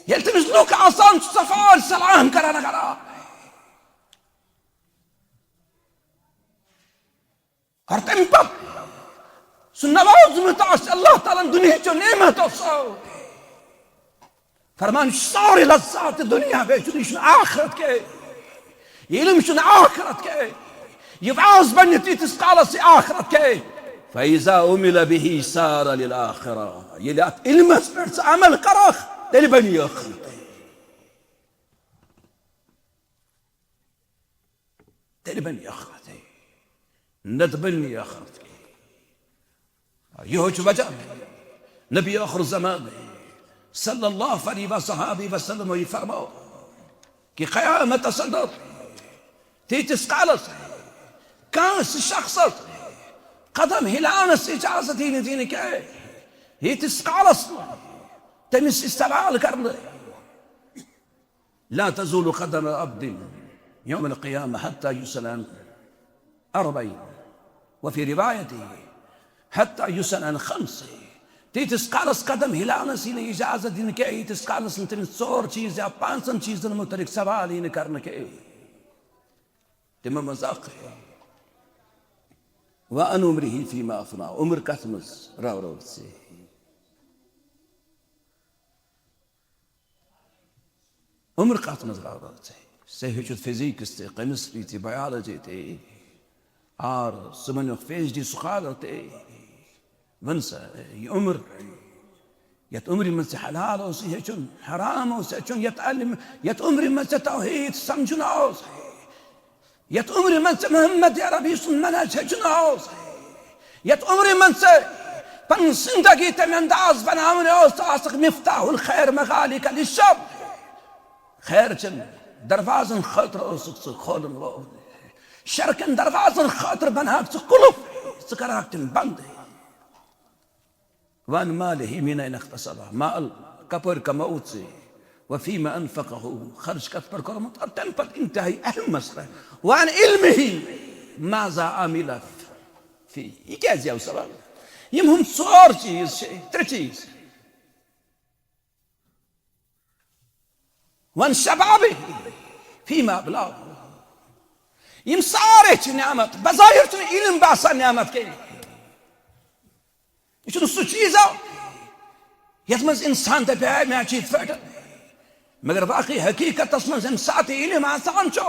ییٚلہِ تٔمِس لُکھ آسان چھِ صفا سلام کران کران، اور تَمہِ پتہٕ سُہ نوازمُت آسہِ اللہ تعالیٰ ہن دُنیہچو نعمتو سۭتۍ۔ فرمان چھُ سورُے لذات دُنیا بیٚیہِ چھُنہٕ، یہِ چھُنہٕ آخرت کینٛہہ۔ یہِ علم چھُنہٕ آخرت کینٛہہ۔ یہِ واز بنہِ تیٖتِس کالس یہِ آخرت کینٛہہ۔ فَإِذَا عُمِلَ بِهِ سَارَ لِلْآخِرَةِ۔ ییٚلہِ اتھ علمس پٮ۪ٹھ ژٕ عمل کرکھ، تیٚلہِ بنہِ یہِ ٲخرت۔ تیٚلہِ بنہِ یہِ ٲخرت۔ نتہٕ بنہِ نہٕ یہِ ٲخرت کینٛہہ۔ یِہوٚے چھُ وجہ نبی ٲخر زمان صلی اللہ علیہ وصحبہ وسلم یہِ فرماو کہِ قیامتس اندر تیٖتِس کالس کانٛسہِ شخصس قدم ہلاونس اجازت یی نہٕ دِنہٕ کینٛہہ، ییٖتِس کالس تٔمِس یہِ سوال کرنہٕ، لا تزول قدم عبد يوم القيامة حتى يسأل عن أربع، وفي رواية حتى يسأل عن خمس۔ تیٖتِس کالس قدم ہلاونس یی نہٕ اجازت دِنہٕ کینٛہہ، ییٖتِس کالس نہٕ تٔمِس ژور چیٖز یا پانٛژن چیٖزن متعلق سوال یی نہٕ کرنہٕ کینٛہہ۔ تِمو منٛز اکھ، وعن عمره فيما أفناه، عمر کتھ منٛز راوروو ژےٚ؟ عمر کتھ منٛز راوروو ژےٚ؟ ژےٚ ہیوٚچھُتھ فزیکس تہِ، کیمسٹری تہِ، بایولوجی تہِ، آر، ژٕ بنیوکھ پی ایچ ڈی سکالر تہِ۔ وَن سا، یہِ عمر، یتھ عمرِ منٛز ژےٚ حلال اوس ہیٚچھُن، حرام اوس ہیٚچھُن، یتھ علم، یتھ عمرِ منٛز ژےٚ توحید سمجھُن اوس، یتھ عمرِ منٛز ژےٚ محمد عربی سُنٛد منہج ہیٚچھُن اوس، یتھ عمرِ منٛز ژےٚ پنٕنۍ زندگی تمہِ انداز بناوٕنۍ اوس، ژٕ آسکھ مفتاح الخیر مغالق الشر، خیر چٮ۪ن دروازن خٲطرٕ اوسکھ ژٕ کھولن وول، شر کٮ۪ن دروازن خٲطرٕ بنہکھ ژٕ قلف، ژٕ کرہکھ تِم بند۔ وعن ماله من أين اكتسبه، مال کپٲرۍ کموو ژےٚ؟ وفيما أنفقه، خرچ کتھ پٮ۪ٹھ کوٚرمُت؟ اور تمہِ پتہٕ انتہائی اہم مسئلہ، وعن علمه ماذا عمل فيه، یہِ کیازِ آو سوال؟ یِم ہُم ژور چیٖز چھِ، ترٛےٚ چیٖز۔ وعن شبابه فيما أبلاه، یِم سارے چھِ نعمت، بظاہر چھُنہٕ علم باسان نعمت کینٛہہ۔ یہِ چھُنہٕ سُہ چیٖز اکھ یتھ منٛز انسان دپہِ ہے مےٚ چھِ یِتھ پٲٹھۍ، مگر واقعی حقیقتس منٛز ییٚمہِ ساتہٕ یہِ علم آسان چھُ،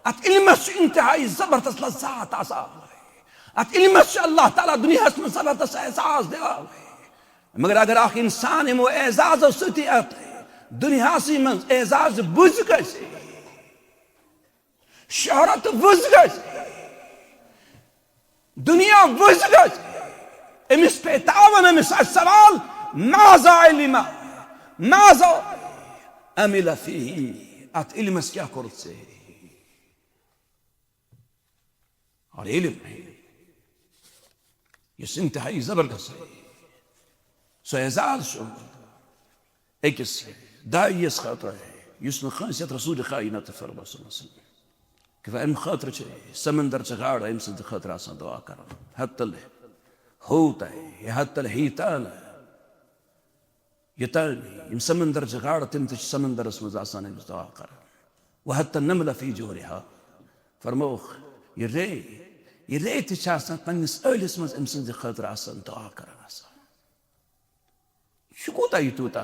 اتھ علمس چھُ انتہائی زبردست لذات آسان، اتھ علمس چھُ اللہ تعالیٰ دُنیاہس منٛز زبردست اعزاز دِوان، مگر اگر اکھ انسان یِمو اعزازو سۭتی اتھ دُنیاہسٕے منٛز اعزاز بُزِ گژھِ، شہرت وٕز گژھِ، دُنیا وٕز گژھِ، أمِس پیٚیہِ تاوَن، أمِس آسہِ سوال، ماذا علم، ماذا عمل فيه، اتھ علمس کیٛاہ کوٚرُتھ ژےٚ؟ اور علم یُس انتہائی زبردست، سُہ اعزاز چھُ أکِس داعیَس خٲطرٕ، یُس نہٕ کٲنٛسہِ یَتھ رسول کائنات فرموو صلی اللہ علیہ وسلم، کہِ اَمہِ خٲطرٕ چھِ سمندر چہِ گاڈٕ أمۍ سٕنٛدِ خٲطرٕ آسان دعا کران۔ حتی الحوت ہے، حتی الحیتان، یوٚتام یِم سمندر چہِ گاڈٕ، تِم تہِ چھِ سمندرس منٛز آسان أمِس دعا کران۔ وحتی النمل فی جحرها، فرمووُکھ، یہِ رے، یہِ رے تہِ چھِ آسان پننِس ٲلِس منٛز أمۍ سٕنٛدِ خٲطرٕ آسان دعا کران آسان۔ یہِ کوٗتاہ، یہِ تیوٗتاہ؟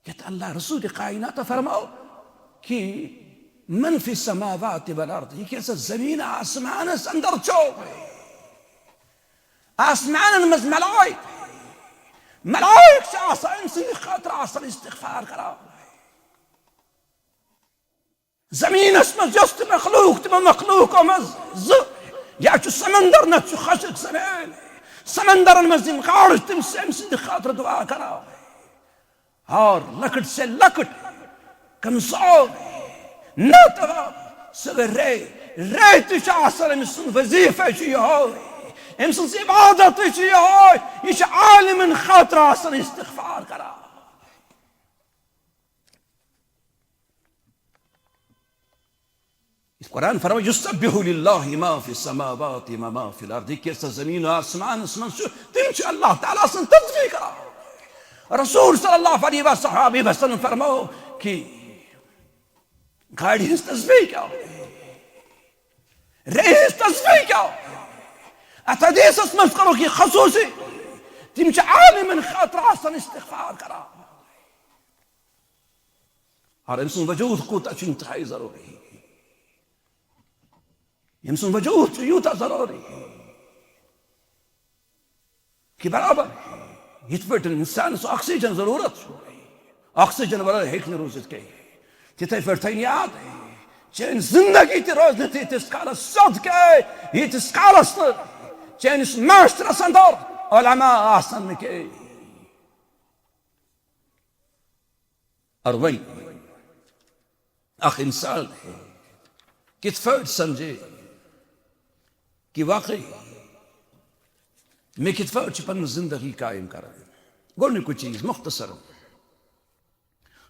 یتھ اللہ رسول کائنات فرماو کہ من فی السماوات والارض، یہِ کیٛاہ سا زمین آسمانس اندر چھو، آسمانن منٛز ملائک، ملائک چھِ آسان أمۍ سٕنٛدِ خٲطرٕ آسان استغفار کران۔ زمینس منٛز یۄس تہِ مخلوق، تِمو مخلوقو منٛز زٕ، یا چھُ سمندر، نتہٕ چھُ خشک زمین۔ سمندرن منٛز یِم گاڈٕ چھِ، تِم چھِ أمۍ سٕنٛدِ خٲطرٕ دعا کران۔ اور لۄکٕٹ سے لۄکٕٹ، کمزور، ناتوان، سُہ گٔے رے۔ رے تہِ چھُ آسان أمۍ سُنٛد وظیفے چھُ یِہوٚے، أمۍ سٕنٛز عبادتٕے چھِ یِہوٚے۔ یہِ چھُ عالمن خٲطرٕ آسان استغفار کران۔ یُس قرآن فرماوان، یسبح للہ ما فی السماوات و ما فی الارض، یہِ کیٛاہ سا زمین و آسمانس منٛز چھُ، تِم چھِ اللہ تعالیٰ سٕنٛز تسبیح کران۔ رسول صلی اللہ علیہ وسلم فرماو کہ گاڑِ ہٕنٛز تسبیح کیٛاہ؟ رے ہٕنٛز تسبیح کیٛاہ؟ اتھ حدیثس منٛز کرو کہ خصوصی، تِم چھِ عالمن خٲطرٕ آسان استغفار کران۔ اور أمۍ سُنٛد وجود کوٗتاہ چھُ انتہائی ضروٗری۔ أمۍ سُنٛد وجود چھُ یوٗتاہ ضروٗری کہ برابر یِتھ پٲٹھۍ انسانس آکسیجن ضروٗرت چھُ، آکسیجن ورٲے ہیٚکہِ نہٕ روٗزِتھ کینٛہہ، تِتھے پٲٹھۍ تھٲیِن یاد، چٲنۍ زندگی تہِ روزِ نہٕ تیٖتِس کالس سیوٚد کینٛہہ، ییٖتِس کالس نہٕ چٲنِس معاشرس اندر علماء آسن نہٕ کینٛہہ۔ اور وۄنۍ اکھ انسان کِتھ پٲٹھۍ سمجھِ کہ واقعی مےٚ کِتھ پٲٹھۍ چھِ پنٕنۍ زندگی قٲیِم کرٕنۍ؟ گۄڈٕنیُکُے چیٖز مختصر،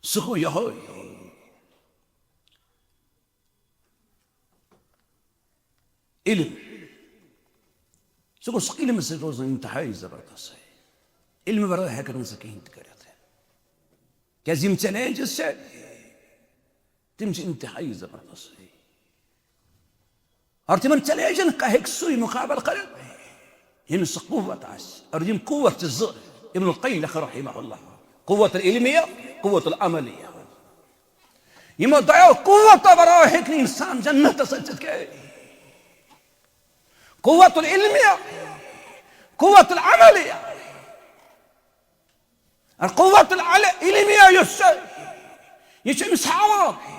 سُہ گوٚو یِہوٚے، علم۔ سُہ گوٚژھ علمہٕ سۭتۍ روزُن انتہائی زبردست۔ علمہٕ ورٲے ہٮ۪کَکھ نہٕ ژٕ کِہیٖنۍ تہِ کٔرِتھ۔ کیٛازِ یِم چیلنجز چھِ، تِم چھِ انتہائی زبردست۔ اور تِمن چیلنجن کا ہیٚکہِ سُے مُقابلہٕ کٔرِتھ، ییٚمِس سُہ قوت آسہِ۔ اور یِم قوت چھِ زٕ، ابن القیم لیکھان رحمہ اللہ، قوت العلمیہ، قوت العملیہ۔ یِمو دۄیو قوتو ورٲے ہیٚکہِ نہٕ انسان جنتس أژِتھ کینٛہہ۔ قوت العلمیہ، قوت العملیہ۔ اور قوت العل-، علمیہ یۄس چھِ، یہِ چھِ أمِس ہاوان،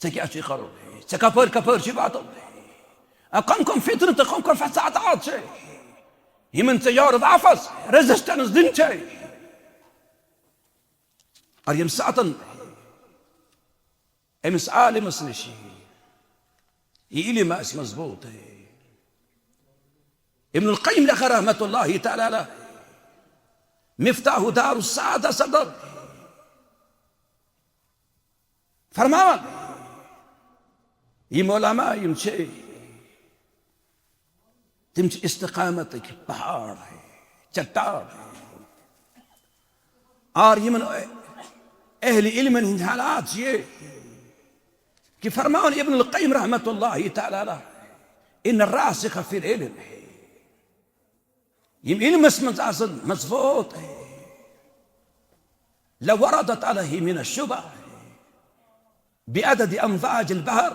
ژےٚ کیٛاہ چھُے کرُن، ژےٚ کپٲرۍ کپٲرۍ چھُے واتُن، آ، کم کم فتنہٕ تہٕ کم کم فسادات چھِ، یِمن ژےٚ یورٕ واپس ریزسٹنس دِنۍ چھے۔ اور ییٚمہِ ساتن أمِس عالمس نِش یہِ علم آسہِ مضبوٗط۔ ابن القیم لیکھان رحمت اللہ تعالیٰ علیہ، مفتاح دار السعادہ صدر، فرماوان، یِم علماء یِم چھِ، تِم چھِ استقامتٕکۍ پہاڑ، چٹان۔ اور یِمن اہل علمن ہٕنٛدۍ حالات چھِ یہِ کہ فرماوان ابن القیم رحمت اللہ تعالیٰ علیہ، ان الراسخ فی العلم، یِم علمس منٛز آسن مضبوط، لوردت علیہ من الشبہ بعدد امواج البحر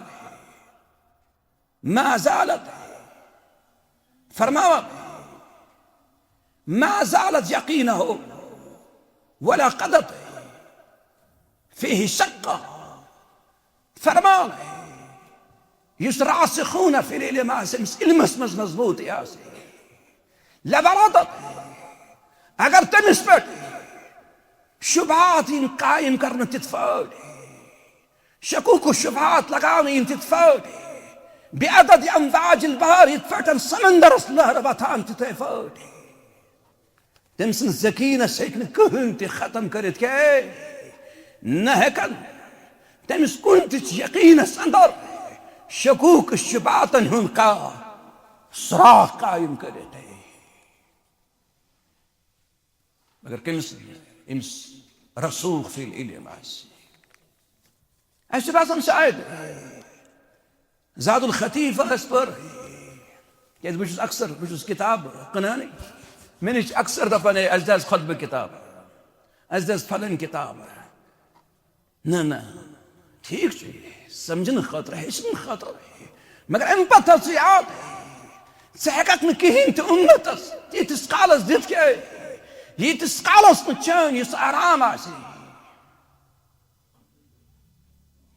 ما زالت، فرماوان، ما زالت یقینہ ولا قدت فیہ شکہ۔ فرمان، یُس راسخون فی العلم آسہِ، أمِس علمس منٛز مضبوٗطی آسہِ، لبردت، اگر تٔمِس پٮ۪ٹھ شبہات یِن قائم کرنہٕ تِتھ پٲٹھۍ، شکوک و شبہات لگاونہٕ یِن تِتھ پٲٹھۍ، بعدد امواج البحر، یِتھ پٲٹھۍ سمندرس لہرٕ وۄتھان تِتھے پٲٹھۍ، تٔمۍ سٕنٛدِس یقیٖنس ہیٚکہِ نہٕ کٕہٕنۍ تہِ ختم کٔرِتھ کینٛہہ۔ نہ ہیٚکن تٔمِس کُنہِ تہِ یقیٖنس اندر شکوک شبہاتن ہُنٛد کانٛہہ سراغ قائم کٔرِتھ۔ مگر کٔمِس؟ أمِس رسوخ فی العلم آسہِ۔ اَسہِ چھُ باسان شاید زاد الخطیفس پٔر، کیٛازِ بہٕ چھُس اکثر، بہٕ چھُس کِتاب کٕنانٕے، مےٚ نِش چھِ اکثر دَپان، "ہے، اَسہِ دِ حظ خطبہٕ کِتاب، اَسہِ دِ حظ فلٲنۍ کِتاب۔" نہ، نہ، ٹھیٖک چھُ، سمجھنہٕ خٲطرٕ، ہیٚچھنہٕ خٲطرٕ۔ مگر اَمہِ پتہٕ تھاو ژٕ یاد، ژٕ ہٮ۪ککھ نہٕ کِہیٖنۍ تہِ اُمتس ییٖتِس کالس دِتھ کینٛہہ، ییٖتِس کالس نہٕ چٲنۍ یُس آرام آسہِ،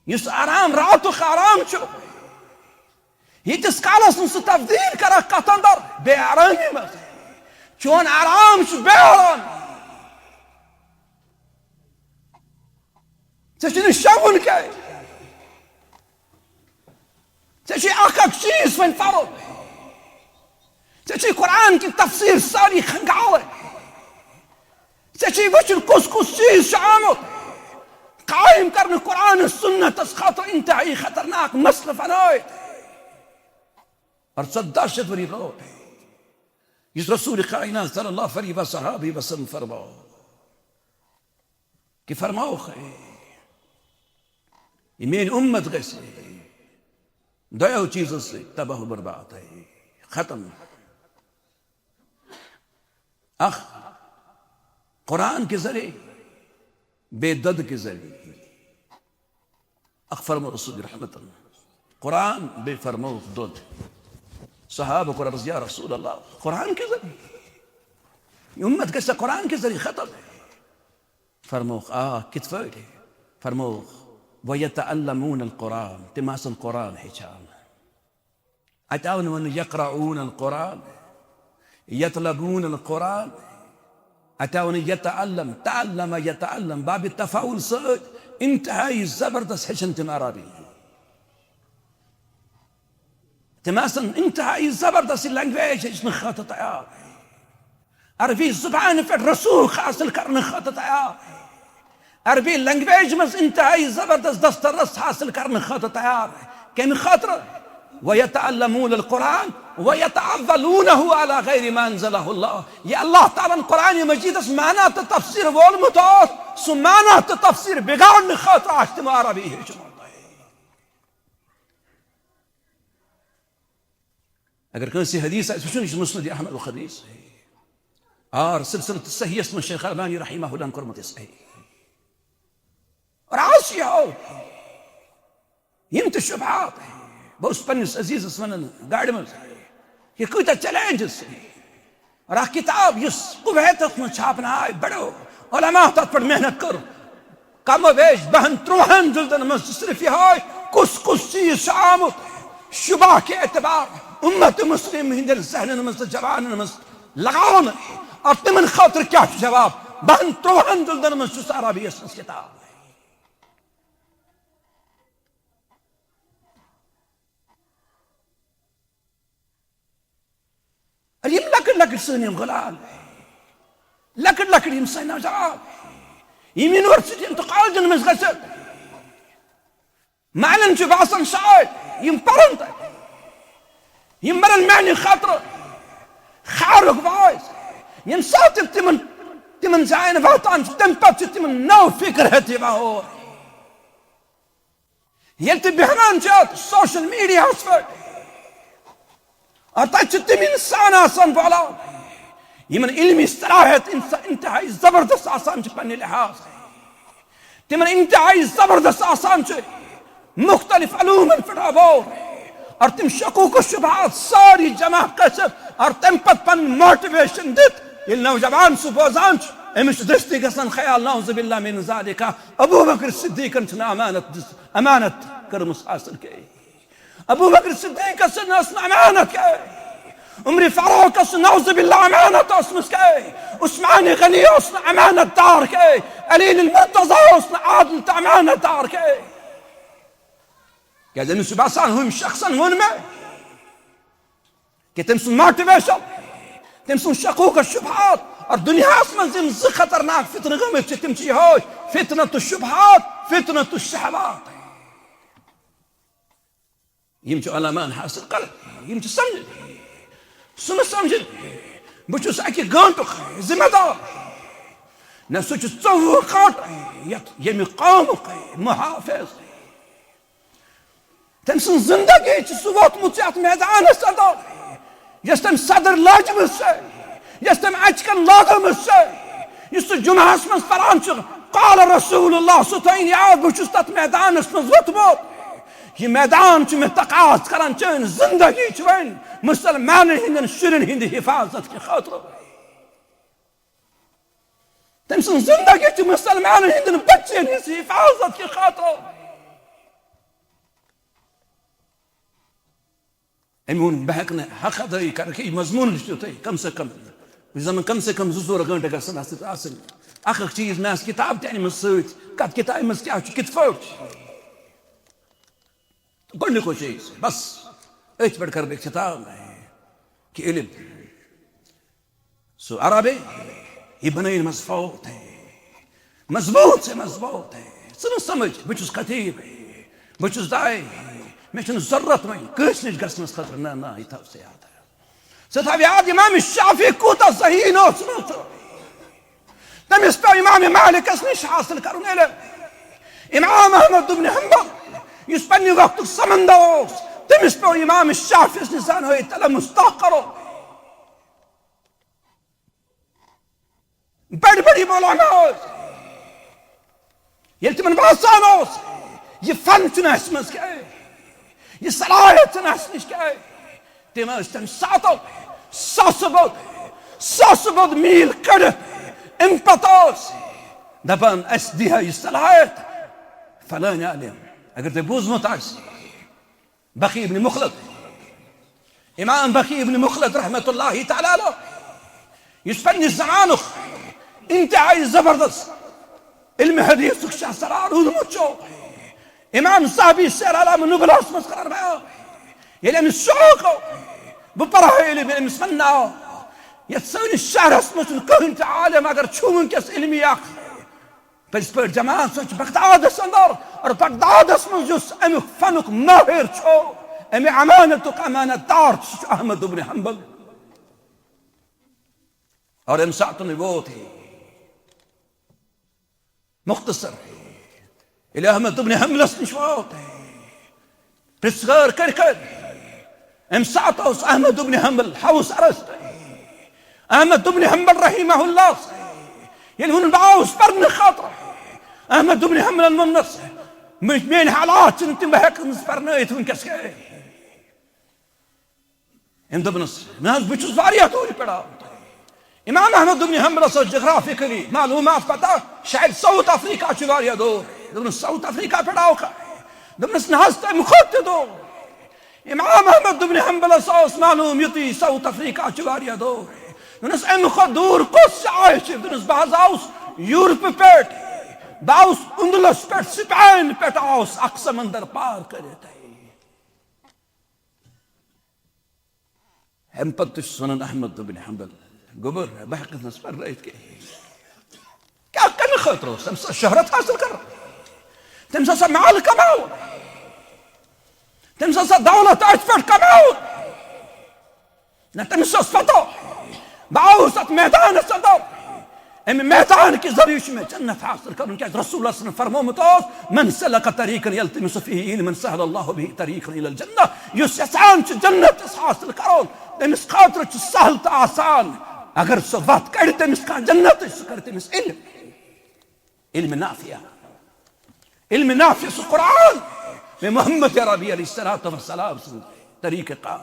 یُس آرام راتُک آرام چھُ، ییٖتِس کالس نہٕ ژٕ تبدیٖل کرکھ کتھ اندر بے آرٲمی منٛز، چون آرام چھُ بے آرام۔ ژےٚ چھُنہٕ شۄنٛگُن کینٛہہ۔ ژےٚ چھُے اکھ اکھ چیٖز وۄنۍ پرُن۔ ژےٚ چھُے قرآن کی تفسیر ساری کھنگاوٕنۍ۔ ژےٚ چھُے وٕچھُن کُس کُس چیٖز چھُ آمُت قائم کرنہٕ قرآن سنتس خٲطرٕ انتہائی خطرناک مسلہٕ بنٲوِتھ۔ اور ژۄداہ شیٚتھ ؤری برونٛٹھ یُس رسول کائنات صلی اللہ علیہ وسلم فرماو۔ کہ فرماوُکھ، ہے، یہ میٲنۍ اُمت گژھِ دۄیو چیٖزو سۭتۍ تباہ و برباد، ہے، ختم۔ اکھ، قرآن کے ذریعے، بیٚیہِ دۄدٕ کے ذریعے۔ اکھ فرمو رسول رحمت اللہ، قرآن بیٚیہِ فرمووُکھ دۄد۔ صحابہ کوٚر عرض، یا رسول اللہ، قرآن کے ذریعے؟ یہ اُمت گژھِ قرآن کے ذریعے ختم؟ فرمووُکھ، آ، کِتھ پٲٹھۍ؟ فرمووُکھ، وَيَتَعَلَّمُونَ الْقُرْآنَ، تِم آسَن قرآن ہیٚچھان۔ اَتہِ آو نہٕ وَننہٕ يَقْرَؤُونَ الْقُرْآنَ، يَطْلَبُونَ الْقُرْآنَ، اَتہِ آو وَننہٕ يَتَعَلَّمُ، تَعَلَّمَ يَتَعَلَّمُ، بابِ تفاعل سۭتۍ انتہائی زبردست ہیٚچھَن تِم عربی۔ تِم آسَن انتہائی زبردست لینگویج ہیٚچھنہٕ خٲطرٕ تیار۔ عربی زبانہِ پٮ۪ٹھ رسوخ حٲصِل کرنہٕ خٲطرٕ تیار۔ عربی لینگویج منٛز انتہائی زبردست دسترس حٲصِل کرنہٕ خٲطرٕ تیار۔ کَمہِ خٲطرٕ؟ وَيَتَعَلَّمُونَ الْقُرْآنَ وَيَتَأَوَّلُونَهُ عَلَى غَيْرِ مَا أَنزَلَهُ اللَّهُ۔ یہِ اللہ تعالیٰ ہَن قرآنِ مجیدس معنی تہٕ تفسیر وولمُت اوس، سُہ معنی تہٕ تفسیر بگاڑنہٕ خٲطرٕ آسہِ تِمو عربی ہیٚچھمُت۔ اگر کٲنٛسہِ حدیث آسہِ وٕچھُن، یہِ چھُ مسند احمد حدیث۔ آر سلسلۃ صحیحس منٛز شیخ البانی رحمہ اللہ ہن کوٚرمُت یہِ صحیح۔ اور آز چھِ یہِ ہو، یِم تہِ شبہات، بہٕ اوسُس پننِس عزیزس ونان گاڑِ منٛز، یہِ کۭتیاہ چیلنجز۔ اور اکھ کتاب یُس کویتس منٛز چھاپنہٕ آے، بڑو علماء تتھ پٮ۪ٹھ محنت کٔر۔ کم و بیش بہن ترٛوہن جلدن منٛز چھُ صرف یِہوے کُس کُس چیٖز چھُ آمُت شبہ کہِ اعتبار امت مسلم ہٕنٛدٮ۪ن ذہنن منٛز تہٕ جوانن منٛز لگاونہٕ، اور تِمن خٲطرٕ کیٛاہ چھُ جواب۔ بہن ترٛوہن جلدن منٛز چھُ سہرابیس منٛز کتاب۔ اور یِم لۄکٕٹۍ لۄکٕٹۍ سٲنۍ یِم غلام، لۄکٕٹۍ لۄکٕٹۍ یِم سٲنۍ نوجوان، یِم یونیورسٹین تہٕ کالجن منٛز گژھن، مالن چھُ باسان شاید یِم پرن تتہِ، یِم بنن میانہِ خٲطرٕ خارُک باعث۔ ییٚمہِ ساتہٕ تِم تِمن، تِمن جاین واتان چھِ، تمہِ پتہٕ چھِ تِمن نٔو فکر ہیٚتھ یِوان اورٕ۔ ییٚلہِ تُہۍ بیٚہوان چھِو سوشل میڈیاہَس پٮ۪ٹھ، اور تَتہِ چھِ تِم اِنسان آسان بولان، یِمن علمی صلاحیت انس-، انتہائی زبردست آسان چھِ پننہِ لحاظ، تِمن انتہائی زبردست آسان چھِ مختلف علومن پٮ۪ٹھ عبور، اور تِم شکوک و شبہات سٲری جمع کٔرِتھ اور تَمہِ پتہٕ پنٕنۍ موٹیویشن دِتھ ییٚلہِ نوجوان سُہ بوزان چھُ، أمِس چھُ دٔستی گژھان خیال، نعوذ باللہ من ذالک، ابو بکر صدیقن چھُنہٕ امانت دِژ-، امانت کٔرمٕژ حٲصِل کینٛہہ۔ ابو بکر صدیقس ٲس نہٕ امانت کینٛہہ۔ عمر فاروقس نعوذ باللہ امانت ٲسمٕژ کینٛہہ۔ عثمان غنی اوس نہٕ امانت دار کینٛہہ۔ علی المرتضی اوس نہٕ عادل تہٕ امانت دار کینٛہہ۔ کیٛازِ أمِس چھُ باسان، ہُمۍ شخصن ووٚن مےٚ، کہ تٔمۍ سُنٛد موٹیویشن، تٔمۍ سُنٛد شکوک و شبہات، اور دُنیاہس منٛز یِم زٕ خطرناک فتنہٕ گٔمٕتۍ چھِ، تِم چھِ یِہوے فتنۃ الشبہات، فتنۃ الشہوات۔ یِم چھِ علماہن حٲصِل کران، یِم چھِ سمجھان۔ سُہ نہٕ سمجھان، بہٕ چھُس اَکہِ گٲنٹُک ذمہ دار، نہ سُہ چھُ ژوٚوُہ گٲنٹہٕ یَتھ ییٚمہِ قومُک محافظ۔ تٔمۍ سٕنٛز زندگی چھِ سُہ ووتمُت یَتھ میدانَس اندر، یۄس تٔمۍ صدر لٲجمٕژ چھےٚ، یۄس تٔمۍ اچکن لگٲومٕژ چھِ، یُس سُہ جمعہس منٛز پران چھُ، قال رسول اللہ، سُہ تھٲیِن یاد، بہٕ چھُس تتھ میدانس منٛز ووٚتھمُت۔ یہِ میدان چھُ مےٚ تقاض کران، چٲنۍ زندگی چھِ وۄنۍ مسلمانن ہٕنٛدٮ۪ن شُرٮ۪ن ہٕنٛدِ حفاظت کہِ خٲطرٕ۔ تٔمۍ سٕنٛز زندگی چھِ مسلمانن ہٕنٛدٮ۪ن بچن ہٕنٛز حفاظت کہِ خٲطرٕ۔ أمۍ ووٚن، بہٕ ہٮ۪کہٕ نہٕ حق ادٲیی کٔرِتھ، یہِ مضموٗن لیکھِو تُہۍ کم سے کم۔ یُس زَن کم سے کم زٕ ژور گٲنٛٹہٕ گژھن اَتھ سۭتۍ آسٕنۍ۔ اکھ اکھ چیٖز، مےٚ آسہٕ کِتاب تہِ أنمٕژ سۭتۍ، کَتھ کِتابہِ منٛز کیٛاہ چھُ، کِتھ پٲٹھۍ چھُ۔ گۄڈٕنیُکُے چیٖز، بس، أتھۍ پٮ۪ٹھ کَرٕ بہٕ اختتام، کہِ علم۔ سُہ عربے، یہِ بنٲیِن مضبوط ہے، مضبوط سے مضبوط ہے۔ ژٕ نہٕ سمجھ، بہٕ چھُس خطیب ہے، بہٕ چھُس داعی ہے، مےٚ چھُنہٕ ضروٗرت وۄنۍ کٲنٛسہِ نِش گژھنَس خٲطرٕ۔ نہ، نہ، یہِ تھاو ژٕ یاد۔ ژٕ تھاو یاد، امام شافعی کوٗتاہ ذہین اوس، ژٕ نہٕ ژٕ۔ تٔمِس پیوٚو امام مالکس نِش حٲصِل کرُن علم۔ امام احمد بن حنبل، یُس پننہِ وقتُک سمندر اوس، تٔمِس پیوٚو امام شافعیس نِش زانٲیی تلمس تحقیق کرُن۔ بٔڑۍ بٔڑۍ مولانا ٲسۍ۔ ییٚلہِ تِمن باسان اوس، یہِ فن چھُنہٕ اَسہِ منٛز کینٛہہ، یہِ صلاحیت چھَنہٕ اَسہِ نِش کینٛہہ، تِم ٲسۍ تَمہِ ساتہٕ ساسہٕ بوٚد، ساسہٕ بوٚد میٖل کٔڑِتھ۔ اَمہِ پتہٕ اوس دَپان، اَسہِ دِیہِ ہا یہِ صلاحیت فلٲنۍ عالم، اگر تۄہہِ بوٗزمُت آسہِ۔ بقی ابن مخلد، امام بقی ابن مخلد رحمت اللہ تعالیٰ علیہ، یُس پننِس زمانُک انتہائی زبردست علم حدیثُک شاہ سوار روٗدمُت چھُ۔ امام ذہبی سیر اعلام نبلاہس منٛز کران بیان، ییٚلہِ أمِس شوق گوٚو، بہٕ پرٕ ہا علم، ییٚلہِ أمِس وننہٕ آو، یتھ سٲنِس شہرس منٛز چھُنہٕ کٕہٕنۍ تہِ عالم، اگر چھُ وٕنکیٚس علمی اکھ، پٔزۍ پٲٹھۍ جماعت سۭتۍ چھُ بغدادس اندر، اور بغدادس منٛز یُس امیُک فنُک ماہر چھُ، امہِ امانتُک امانت دار چھُ، سُہ چھُ احمد ابن حنبل۔ اور امہِ ساتہٕ ووت ہے مختصر، ییٚلہِ احمد ابن حنبلس نِش ووت ہے، پرژھگار کٔرۍ کٔرۍ۔ امہِ ساتہٕ اوس احمد ابن حنبل حوس ارس۔ احمد ابن حنبل رحمہ اللہ، ییٚلہِ ووٚن، بہٕ آوُس پرنہٕ خٲطرٕ، احمد ابن حنبلن ووٚننس، مےٚ، میٲنۍ حالات چھِنہٕ تِم، بہٕ ہٮ۪کہٕ نہٕ پرنٲیِتھ وٕنکیٚس کینٛہہ۔ أمۍ دوٚپنس، نہ حظ، بہٕ چھُس واریاہ دوٗرِ پٮ۪ٹھ آمُت۔ امام احمد ابن حنبلس ٲس جغرافکلی معلوٗمات پتہ، شاید ساؤتھ افریقہ چھُ واریاہ دوٗر۔ دوٚپنس، ساؤتھ افریقہ پٮ۪ٹھ آوکھا؟ دوٚپنس، نہ حظ، تمہِ کھۄتہٕ تہِ دوٗر۔ امام احمد ابن حنبلس اوس معلوٗم یُتُے ساؤتھ افریقہ چھُ واریاہ دوٗر۔ دوٚپنس، امہِ کھۄتہٕ دوٗر کۄس جاے چھِ؟ دوٚپنس، بہٕ حظ آوُس یورپہٕ پٮ۪ٹھ، بہٕ آوُس اُندلس پٮ۪ٹھ، سپین پٮ۪ٹھ آوُس اکھ سمندر پار کٔرِتھ۔ اَمہِ پتہٕ تہِ چھُ سنن احمد بن حنبل، گوٚبُر، بہٕ ہٮ۪کہٕ نہٕ پرنٲیِتھ کِہیٖنۍ۔ کیٛاہ، کَمہِ خٲطرٕ اوس تٔمِس ٲس شہرت حٲصِل کَرٕنۍ؟ تٔمِس ٲس سۄ مال کماوُن؟ تٔمِس ٲس سۄ دولت أتھۍ پٮ۪ٹھ کماوُن؟ نہ، تٔمِس ٲس پتہ، بہٕ آوُس اَتھ میدانَس اندر، اَمہِ میدان کہِ ذٔریعہٕ چھُ مےٚ جنت حٲصِل کَرُن، کیٛازِ رسول اللہ صلی اللہ علیہ وسلم فرمومُت اوس، "من سلک طریقا یلتمس فیہ علما سہل اللہ بہ طریقا الی الجنہ"۔ یُس یژھان چھُ جنت حٲصِل کَرُن، تٔمِس خٲطرٕ چھُ سہل تہٕ آسان، اگر سُہ وَتھ کَڑِ تٔمِس کانٛہہ جنتٕچ، سُہ کَرِ تٔمِس علم، علم نافع، علم نافع، سُہ قرآن، مےٚ محمد عربی علیہ الصلوۃ والسلام سُنٛد طریقہ کار۔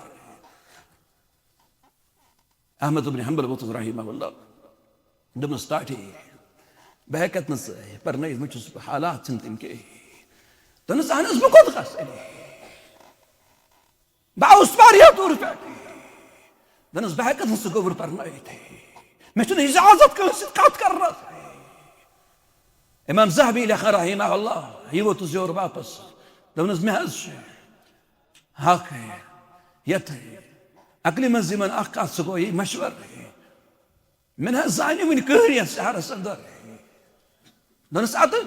احمد ابن حنبل ووتُس رحمہ اللہ، دوٚپنَس، "ٹاٹھی، بہٕ ہٮ۪کَتھ نہٕ ژٕ پَرنٲیِتھ، مےٚ چھُس حالات چھِنہٕ تِم کینٛہہ۔" دوٚپنَس، "اَہَن حظ، بہٕ کوٚت گژھٕ؟ بہٕ آوُس واریاہ دوٗرِ پٮ۪ٹھ۔" دوٚپنَس، "بہٕ ہٮ۪کَتھ نہٕ ژٕ گوٚبُر پَرنٲیِتھ، مےٚ چھُنہٕ اِجازت کٲنٛسہِ سۭتۍ کَتھ کَرنَس۔" امام ذہبی لیکھان رحمہ اللہ، یہِ ووتُس یور واپس، دوٚپنَس، مےٚ حظ چھُ حق ہے، یتھ ہے، عقلہِ منٛز یِمن اکھ کتھ، سُہ گوٚو یہِ مشورٕ۔ مےٚ نہ حظ زانہِ وُنہِ کٕہٕنۍ یتھ شہرس اندر۔ دوٚپنس، ادٕ،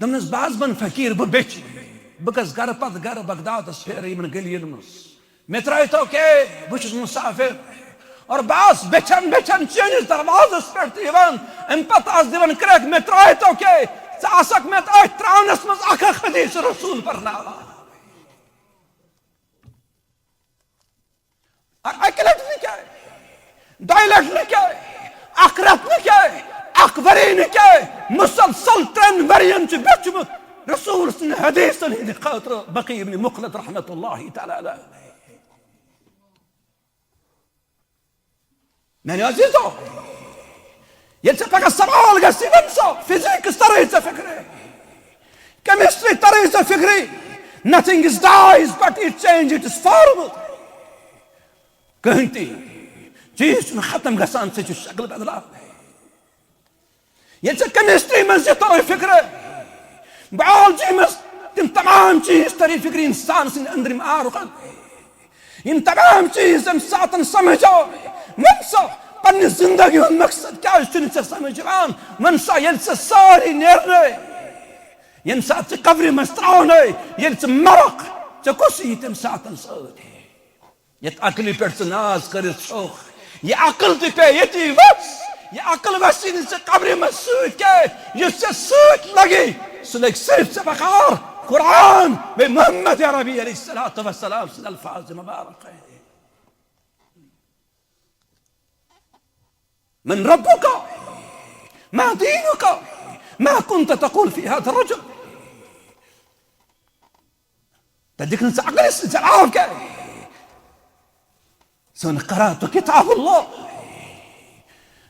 دوٚپنس، بہٕ حظ بنہٕ فقیٖر، بہٕ بیچھِ۔ بہٕ گژھٕ گرٕ پتہٕ گرٕ بغدادس پھیرٕ یِمن گلیَن منٛز۔ مےٚ ترٛٲوتو کے، بہٕ چھُس مُسافِر۔ اور بہٕ آس بیچھان بیچھان چٲنِس دروازس پٮ۪ٹھ تہِ یِوان۔ امہِ پتہٕ آس دِوان کرٛٮ۪کھ، مےٚ ترٛٲوتو کے، ژٕ آسکھ مےٚ أتھۍ ترٛاونس منٛز اکھ اکھ حدیث رسول پرناوان۔ اور اکہِ لٹہِ نہٕ کینٛہہ۔ دۄیہِ لٹہِ نہٕ کینٛہہ، اکھ رٮ۪تھ نہٕ کینٛہہ، اکھ ؤری نہٕ کینٛہہ، مسلسل ترٛٮ۪ن ؤرین چھُ بیوٗٹھمُت رسول سٕنٛدِ حدیثن ہٕنٛدِ خٲطرٕ بقیع ابن مخلد رحمتہ اللہ تعالی علیہ۔ میانیو عزیزو، ییٚلہِ ژےٚ پگاہ سوال گژھِ، وَن سا، physics ترے ژےٚ فکرِ، chemistry ترے ژےٚ فکرِ، nothing is dies but it change its form۔ کٕہٕنۍ تہِ چیٖز چھُنہٕ ختم گژھان، سُہ چھُ شکل بدلان۔ ییٚلہِ ژےٚ chemistry منٛز یہِ ترے فکرِ، biology منٛز تِم تمام چیٖز ترے فکرِ، انسان سٕنٛدِ أنٛدرِم آرُکن، یِم تمام چیٖز ییٚمہِ ساتن سمجھ آو، وۄنۍ سا پننہِ زندگی ہُنٛد مقصد کیٛازِ چھُنہٕ ژےٚ سمجھ یِوان؟ وۄنۍ سا ییٚلہِ ژےٚ سٲری نیرنٲے، ییٚمہِ ساتہٕ ژٕ قبرِ منٛز ترٛاونٲے، ییٚلہِ ژٕ مرکھ، ژےٚ کُس یی تَمہِ ساتن سۭتۍ؟ یتھ عقلہِ پٮ۪ٹھ ژٕ ناز کٔرِتھ چھُکھ، یہِ عقل تہِ پیٚیہِ ییٚتی وَس۔ یہِ عقل وَسی نہٕ ژےٚ قبرِ منٛز سۭتۍ کینٛہہ۔ یُس ژےٚ سۭتۍ لگہِ، سُہ لگہِ صرف ژےٚ بکار قرآن بیٚیہِ محمد عربی علیہ الصلوۃ والسلام سٕنٛدۍ الفاظ مبارک۔ من ربك؟ ما دينك؟ ما كنت تقول في هذا الرجل؟ تديك نسى عقل السجال عارف كيف؟ سن قرأت كتاب الله.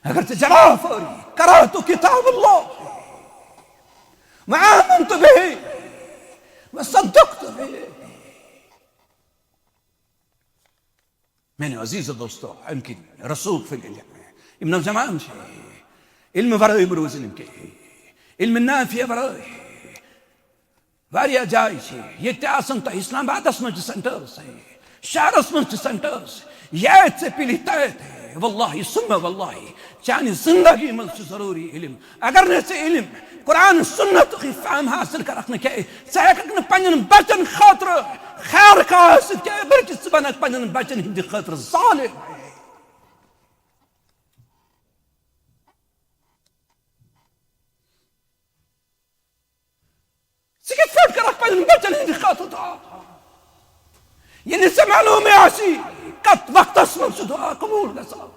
اگر ژٕ جواب فوری، قرأت كتاب الله وآمنت به وصدقت به. میانیو عزیزو دوستو، امہِ کِنۍ رسوخ فی العلم۔ یِم نوجوان چھِ، علمہٕ ورٲے مہٕ روزِن یِم کینٛہہ۔ علمہٕ نافع ورٲے۔ واریاہ جایہِ چھِ، ییٚتہِ تہِ آسن تۄہہِ، اسلام آبادس منٛز چھِ centres، شہرس منٛز چھِ centres۔ ییٚتہِ ژےٚ پِلہِ تتہِ، واللہ ثم واللہ، چانہِ زندگی منٛز چھُ ضروٗری علم۔ اگر نہٕ ژےٚ علم، قرآن سنتُک فہم حاصل کرکھ نہٕ کینٛہہ، ژٕ ہیٚککھ نہٕ پننٮ۪ن بچن خٲطرٕ خیر خواہ ٲسِتھ کینٛہہ، بلکہِ ژٕ بنکھ پننٮ۪ن بچن ہٕنٛدِ خٲطرٕ ظالم۔ ژٕ کِتھ پٲٹھۍ کرکھ پننٮ۪ن بچن ہٕنٛدِ خٲطرٕ دعا؟ ییٚلہِ ژےٚ معلومٕے آسی، کتھ وقتس منٛز چھُ دعا قبول گژھان۔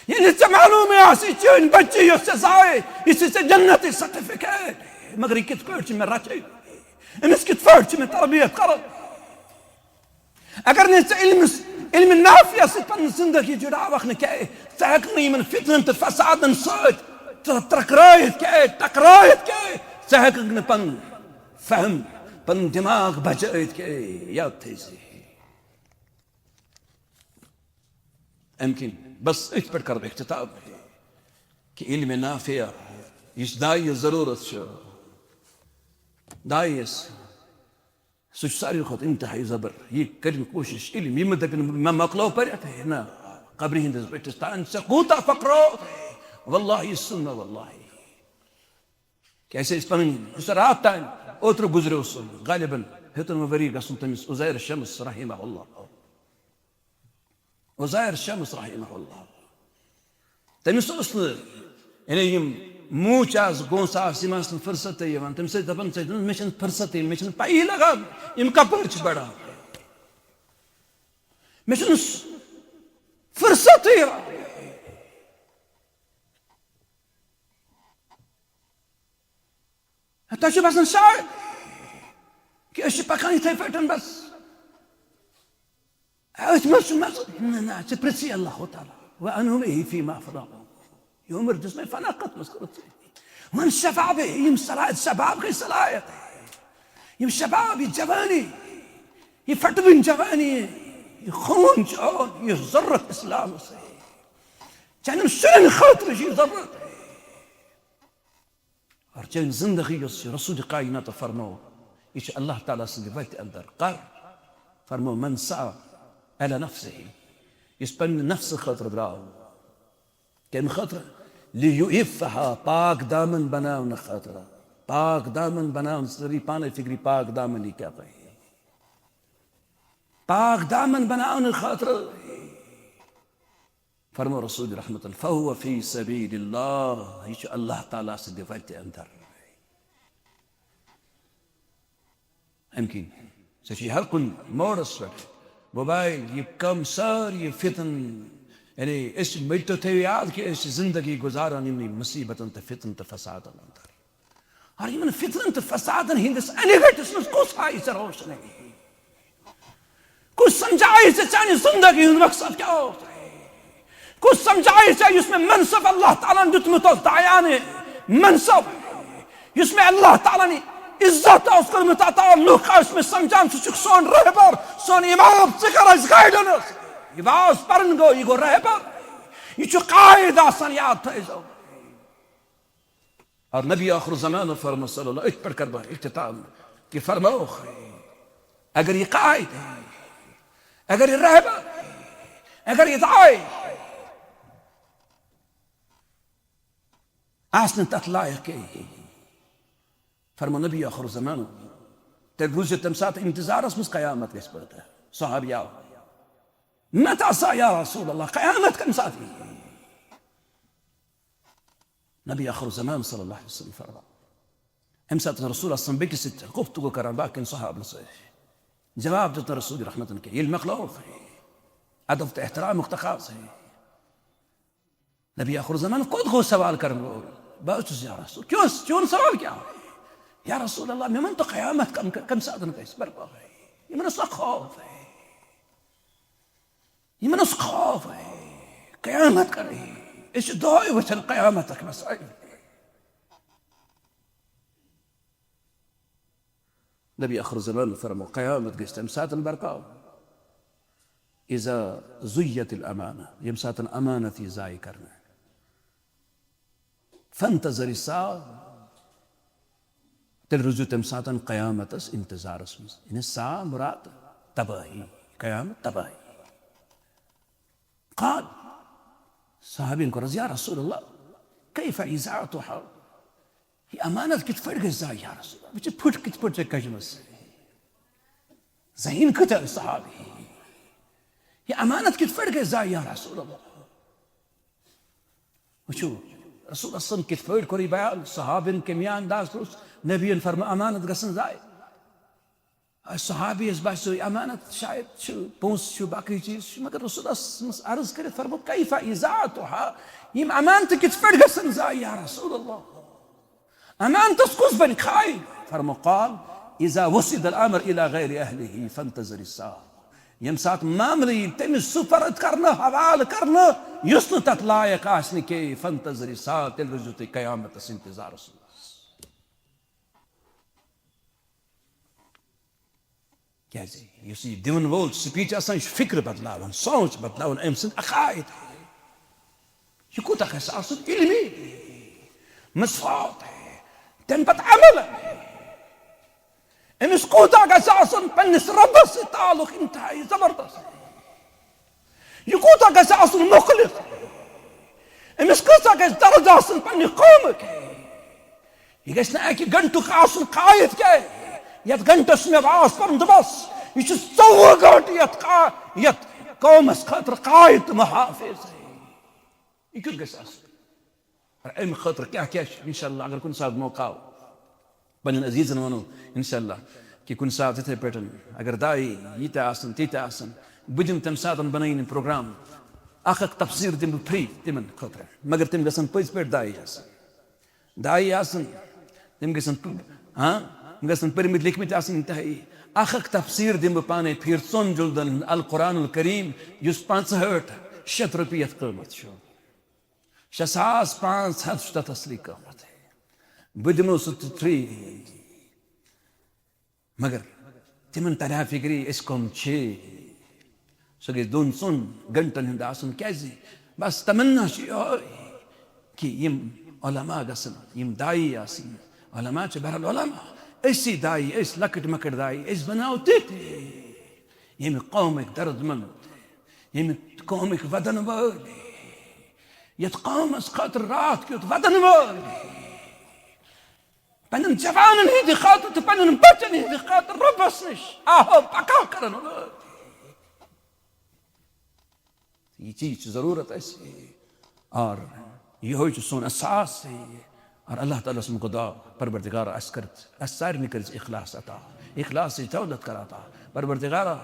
ییٚلہِ ژےٚ معلومٕے آسی، چٲنۍ بچی یۄس ژےٚ زاے، یہِ چھِ ژےٚ جنتٕچ certificate۔ مگر یہِ کِتھ پٲٹھۍ چھِ مےٚ رچھٕنۍ؟ أمِس کِتھ پٲٹھۍ چھِ مےٚ تربیت کرٕنۍ؟ اگر نہٕ ژےٚ علمس، علمِ نافعس سۭتۍ پنٕنۍ زندگی جُڑاوکھ نہٕ کینٛہہ، ژٕ ہیٚککھ نہٕ یِمن فتنن تہٕ فسادن سۭتۍ تر-، ترکرٲیِتھ کینٛہہ، ٹکرٲیِتھ کینٛہہ۔ ژٕ ہیٚککھ نہٕ پنُن فہم، پنُن دماغ بچٲیِتھ کینٛہہ۔ یاد تھٲیزِ۔ امہِ کِنۍ بس أتھۍ پٮ۪ٹھ کرٕ بہٕ اختتام کہِ علمِ نافع یُس داعیَس ضروٗرت چھُ، داعیَس، سُہ چھُ ساروی کھۄتہٕ انتہائی زبر۔ یہِ کٔرِن کوٗشِش علم، یہِ مہٕ دٔپِن مےٚ مۄکلو پٔرِتھ، ہے نہ، قبرِ ہٕنٛدِس بٔٹھِس تام ژےٚ کوٗتاہ پکرو؟ واللہ ثم واللہ۔ کیٛازِ أسۍ پنٕنۍ یُس راتھ تام اوترٕ گُزریو سُہ، غالباً ہیوٚتُن وۄنۍ ؤری گژھُن تٔمِس عزیر شمس رحمہ اللہ۔ عزیر شمس رحمہ اللہ۔ تٔمِس اوس نہٕ، یعنی یِم موٗچ آسہٕ، گونٛژھ آسہٕ، یِم آسہٕ نہٕ فرصتٕے یِوان۔ تٔمِس ٲسۍ دَپان، ژےٚ چھُنہٕ، مےٚ چھَنہٕ فرصتٕے، مےٚ چھَنہٕ پَیی لَگان، یِم کَپٲرۍ چھِ بَڑان۔ مےٚ چھُنہٕ فرصتٕے یِوان۔ تۄہہِ چھُ باسان شاید کہِ أسۍ چھِ پکان یِتھَے پٲٹھۍ بس۔ أتھۍ منٛز چھُ مزٕ۔ نہ، نہ، ژٕ پرٛژھ یہِ اللہ تعالیٰ۔ وأنه به فيما أفناه۔ یہِ عمر دِژ مےٚ فنا کتھ منٛز کٔرٕتھ ژےٚ؟ وۄنۍ شباب، یِم صلاحیت، شباب گٔے صلاحیت۔ یِم شباب، یہِ جوانی، یہِ پھٹوٕنۍ جوانی، یہِ خوٗن چون، یہِ ضروٗرت اسلامس۔ چانٮ۪ن شُرٮ۪ن خٲطرٕ چھِ یہِ ضروٗرت۔ اور چٲنۍ زندگی یۄس چھِ، رسول کائنات فرمو، یہِ چھِ اللہ تعالیٰ سٕنٛدِ وتہِ اندر۔ کر؟ فرمو، من سعى على نفسه، یُس پننہِ نفسہٕ خٲطرٕ درٛاو۔ کمہِ خٲطرٕ؟ ليعفها، پاک دامن بناونہٕ خٲطرٕ۔ پاک دامن بناونہٕ، ژٕ کر یہِ پانے فکری، پاک دامنی کیٛاہ گٔے؟ پاک دامن بناونہٕ خٲطرٕ۔ فرمو رسول رحمتن، فهو في سبيل الله، یہِ چھُ اللہ تعالیٰ سٕنٛدِ وتہِ اندر۔ امہِ کِنۍ ژےٚ چھُے ہر کُنہِ موڈس پٮ۪ٹھ موبایل، یہِ کم سٲری فتن، یعنی أسۍ مٔٹِو تھٲیِو یاد کہِ أسۍ چھِ زندگی گُزاران یِمنٕے مُصیٖبتن تہٕ فتنہٕ تہٕ فسادن اندر۔ اور یِمن فتنن تہٕ فسادن ہٕنٛدِس انہِ گٔٹِس منٛز کُس ہایہِ ژےٚ روشنٲیی؟ کُس سمجھایہِ ژےٚ چانہِ زندگی ہُنٛد مقصد کیٛاہ اوس؟ کُس سمجھایہِ ژےٚ یُس مےٚ منصب اللہ تعالیٰ ہن دیُتمُت اوس، دایانہِ منصب، یُس مےٚ اللہ تعالیٰ ہن عزت اوس کوٚرمُت عطا، لُکھ ٲسۍ مےٚ سمجھان، ژٕ چھُکھ سون رہبر، سون امام، ژٕ کر اَسہِ guidance۔ یہِ واز پرن گوٚو، یہِ گوٚو رہبر، یہِ چھُ قائد آسان، یاد تھٲیزیو۔ اور نبی آخر الزمان فرمو صلی اللہ، أتھۍ پٮ۪ٹھ کَرٕ بہٕ اختتام، کہِ فرمووُکھ، اگر یہِ قائد، اگر یہِ رہبر، اگر یہِ داعی آسہِ نہٕ تَتھ لایق کینٛہہ، فرمو نبی آخر الزمان، تیٚلہِ روٗزِو تَمہِ ساتہٕ انتظارس منٛز، قیامت گژھِ پتہٕ۔ صحابی آو، متى سا یا رسول اللہ، قیامت کَمہِ ساتہٕ یی؟ نبی آخر الزمان صلی اللہ علیہ وسلم فرماو، اَمہِ ساتہٕ رسول اللہ صلی اللہ علیہ وسلم بیٚکِس سۭتۍ گفتگو کران باقین صحابن سۭتۍ، جواب دیُت نہٕ رسول رحمتن کینٛہہ۔ ییٚلہِ مۄکلوو، ادب تہٕ احترامُک تقاضہٕ۔ نبی آخر الزمان کوٚت گوٚو سوال کرن وول؟ بہٕ حظ چھُس یا رسول، کیٛاہ اوس چون سوال کیٛاہ؟ یا رسول اللہ، مےٚ وَن تہٕ قیامت کم، کمہِ ساتہٕ گژھِ برپا؟ یِمن اوس اکھ خوف۔ یِمن اوس خوف، ہے، قیامت کر رہی، أسۍ چھِ دۄہے وٕچھان قیامتٕکۍ مسائل۔ نبی آخر الزمان فرمو، قیامت گژھِ تَمہِ ساتہٕ برپا، اذا ضیعت الامانہ، ییٚمہِ ساتہٕ امانت یی ضایع کرنہٕ۔ فانتظر الساعة، تیٚلہِ روٗزِو تَمہِ ساتہٕ قیامتس انتظارس منٛز۔ یعنی ساعة مراد تباہی، قیامت تباہی۔ قال، صحابین کوٚر عرض، یا رسول اللہ، کیف اضاعتها؟ یہِ امانت کِتھ پٲٹھۍ گژھِ ضایع، یا رسول اللہ؟ وٕچھ، یہِ پھٕٹ کِتھ پٲٹھۍ ژےٚ کجمس؟ ذہین کۭتیاہ ٲسۍ صحابی۔ یہِ امانت کِتھ پٲٹھۍ گژھِ ضایع، یا رسول اللہ؟ وٕچھِو، رسول اللہ صلی اللہ علیہ وسلم کِتھ پٲٹھۍ کوٚر یہِ بیان، صحابین کَمہِ انداز کوٚرُس، نبیَن فرموو امانت گژھن ضایع۔ آ، صحابیَس باسیو یہِ امانت شاید چھُ، پونٛسہٕ چھُ، باقٕے چیٖز چھُ، مگر رسول اللہ صلی اللہ علیہ وسلمس عرض کٔرِتھ فرموو، کیف اضاعتها؟ یِم امانتہٕ کِتھ پٲٹھۍ گژھن ضایع، یا رسول اللہ؟ امانتس کُس بنہِ خائن؟ فرموو، قال، اذا وسد الامر الى غیر اہلہ فانتظر الساعة۔ ییٚمہِ ساتہٕ معاملہٕ یی تٔمِس سپرد کرنہٕ، حوالہٕ کرنہٕ، یُس نہٕ تتھ لایق آسہِ نہٕ کینٛہہ، فانتظر الساعة، تیٚلہِ روٗزِو تُہۍ قیامتس انتظارس منٛز۔ کیازِ یُس یہِ دِوَن وول speech آسان، یہِ چھُ فِکرِ بدلاوان، سونٛچ بدلاوان، أمۍ سٕنٛدۍ عقائد۔ یہِ کوٗتاہ گژھِ آسُن علمی، مصفات، تَمہِ پتہٕ عمل۔ أمِس کوٗتاہ گژھِ آسُن پننِس رۄبَس سۭتۍ تعلق انتہائی زبردست۔ یہِ کوٗتاہ گژھِ آسُن مُخلص؟ أمِس کۭژاہ گژھِ درد آسٕنۍ پننہِ قومٕکۍ؟ یہِ گژھِ نہٕ اَکہِ گھنٹُک آسُن قائد کینٛہہ، یَتھ گھنٹَس مےٚ واز پَرُن تہٕ بَس۔ یہِ چھُ ژوٚوُہ گھنٹہٕ یَتھ قا-، یَتھ قومَس خٲطرٕ قائد تہٕ محافظ۔ یہِ کیُتھ گژھِ آسُن؟ اور اَمہِ خٲطرٕ کیٛاہ کیٛاہ چھُ؟ انشاءاللہ، اگر کُنہِ ساتہٕ موقع آو، پننٮ۪ن عزیزن ونو انشاءاللہ کہِ کُنہِ ساتہٕ یِتھے پٲٹھۍ اگر داعی یہِ تہِ آسن، تہِ تہِ آسن، بہٕ دِمہٕ تمہِ ساتہٕ بنٲیِن یِم پروگرام، اکھ اکھ تفسیر دِمہٕ بہٕ free تِمن خٲطرٕ، مگر تِم گژھن پٔزۍ پٲٹھۍ داعی آسٕنۍ۔ داعی آسٕنۍ، تِم گژھن پ-، ہاں، تِم گژھن پٔرمٕتۍ لیکھمٕتۍ آسٕنۍ انتہٲیی۔ اکھ اکھ تفسیر دِمہٕ بہٕ پانے پھیٖرِ ژۄن جلدن ہُنٛد القرآن الکریم، یُس پانٛژہٲٹھ شیٚتھ رۄپیہِ یتھ قۭمتھ چھُ۔ شےٚ ساس پانٛژھ ہتھ چھُ تتھ اصلی قۭمتھ۔ بہٕ دِمو سُہ تہِ free۔ مگر تِمن ترِ ہا فِکرِ، أسۍ کٕم چھِ؟ سُہ گژھِ دۄن ژۄن گھنٹن ہُنٛد آسُن۔ کیازِ؟ بس تمنا چھِ یِہوٚے کہِ یِم علماء گژھن، یِم داعی آسن۔ علماء چھِ بہرحال علماء، أسی داعی، أسۍ لۄکٕٹۍ مۄکٕٹۍ داعی، أسۍ بناوو تِتھۍ ییٚمہِ قومٕکۍ درد مند، ییٚمہِ قومٕکۍ ودن وٲلۍ، یتھ قومس خٲطرٕ راتھ کیُتھ ودن وٲلۍ، پننٮ۪ن جوانن ہٕنٛدِ خٲطرٕ تہٕ پننٮ۪ن بچن ہٕنٛدِ خٲطرٕ رۄبس نِش آہو پکاو کرن وٲلۍ۔ یہِ چیٖز چھِ ضروٗرت اَسہِ۔ اور یِہوٚے چھُ سون اساس۔ اور اللہ تعالیٰ سُنٛد خدا پروردگار اَسہِ کٔرِتھ، اَسہِ سارنٕے کٔرِتھ اخلاص عطا۔ اخلاصٕچ دولت کر عطا۔ پروردگارا،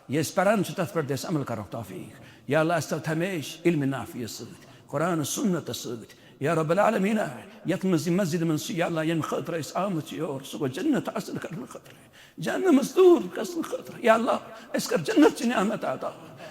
یہِ أسۍ پران چھِ، تَتھ پٮ۪ٹھ دِ اَسہِ عمل کرنُک توفیٖق۔ یا اللہ، اَسہِ تھاو ہمیشہِ علمِ نافعس سۭتۍ، قرآن سنتس سۭتۍ۔ یا رب العالمین، یتھ منٛز یہِ مسجد منٛز چھِ، یا اللہ، ییٚمہِ خٲطرٕ أسۍ آمٕتۍ چھِ یور، سُہ گوٚو جنت حٲصِل کرنہٕ خٲطرٕ، جہنمس دوٗر گژھنہٕ خٲطرٕ۔ یا اللہ، اَسہِ کر جنت چہِ نعمت عطا۔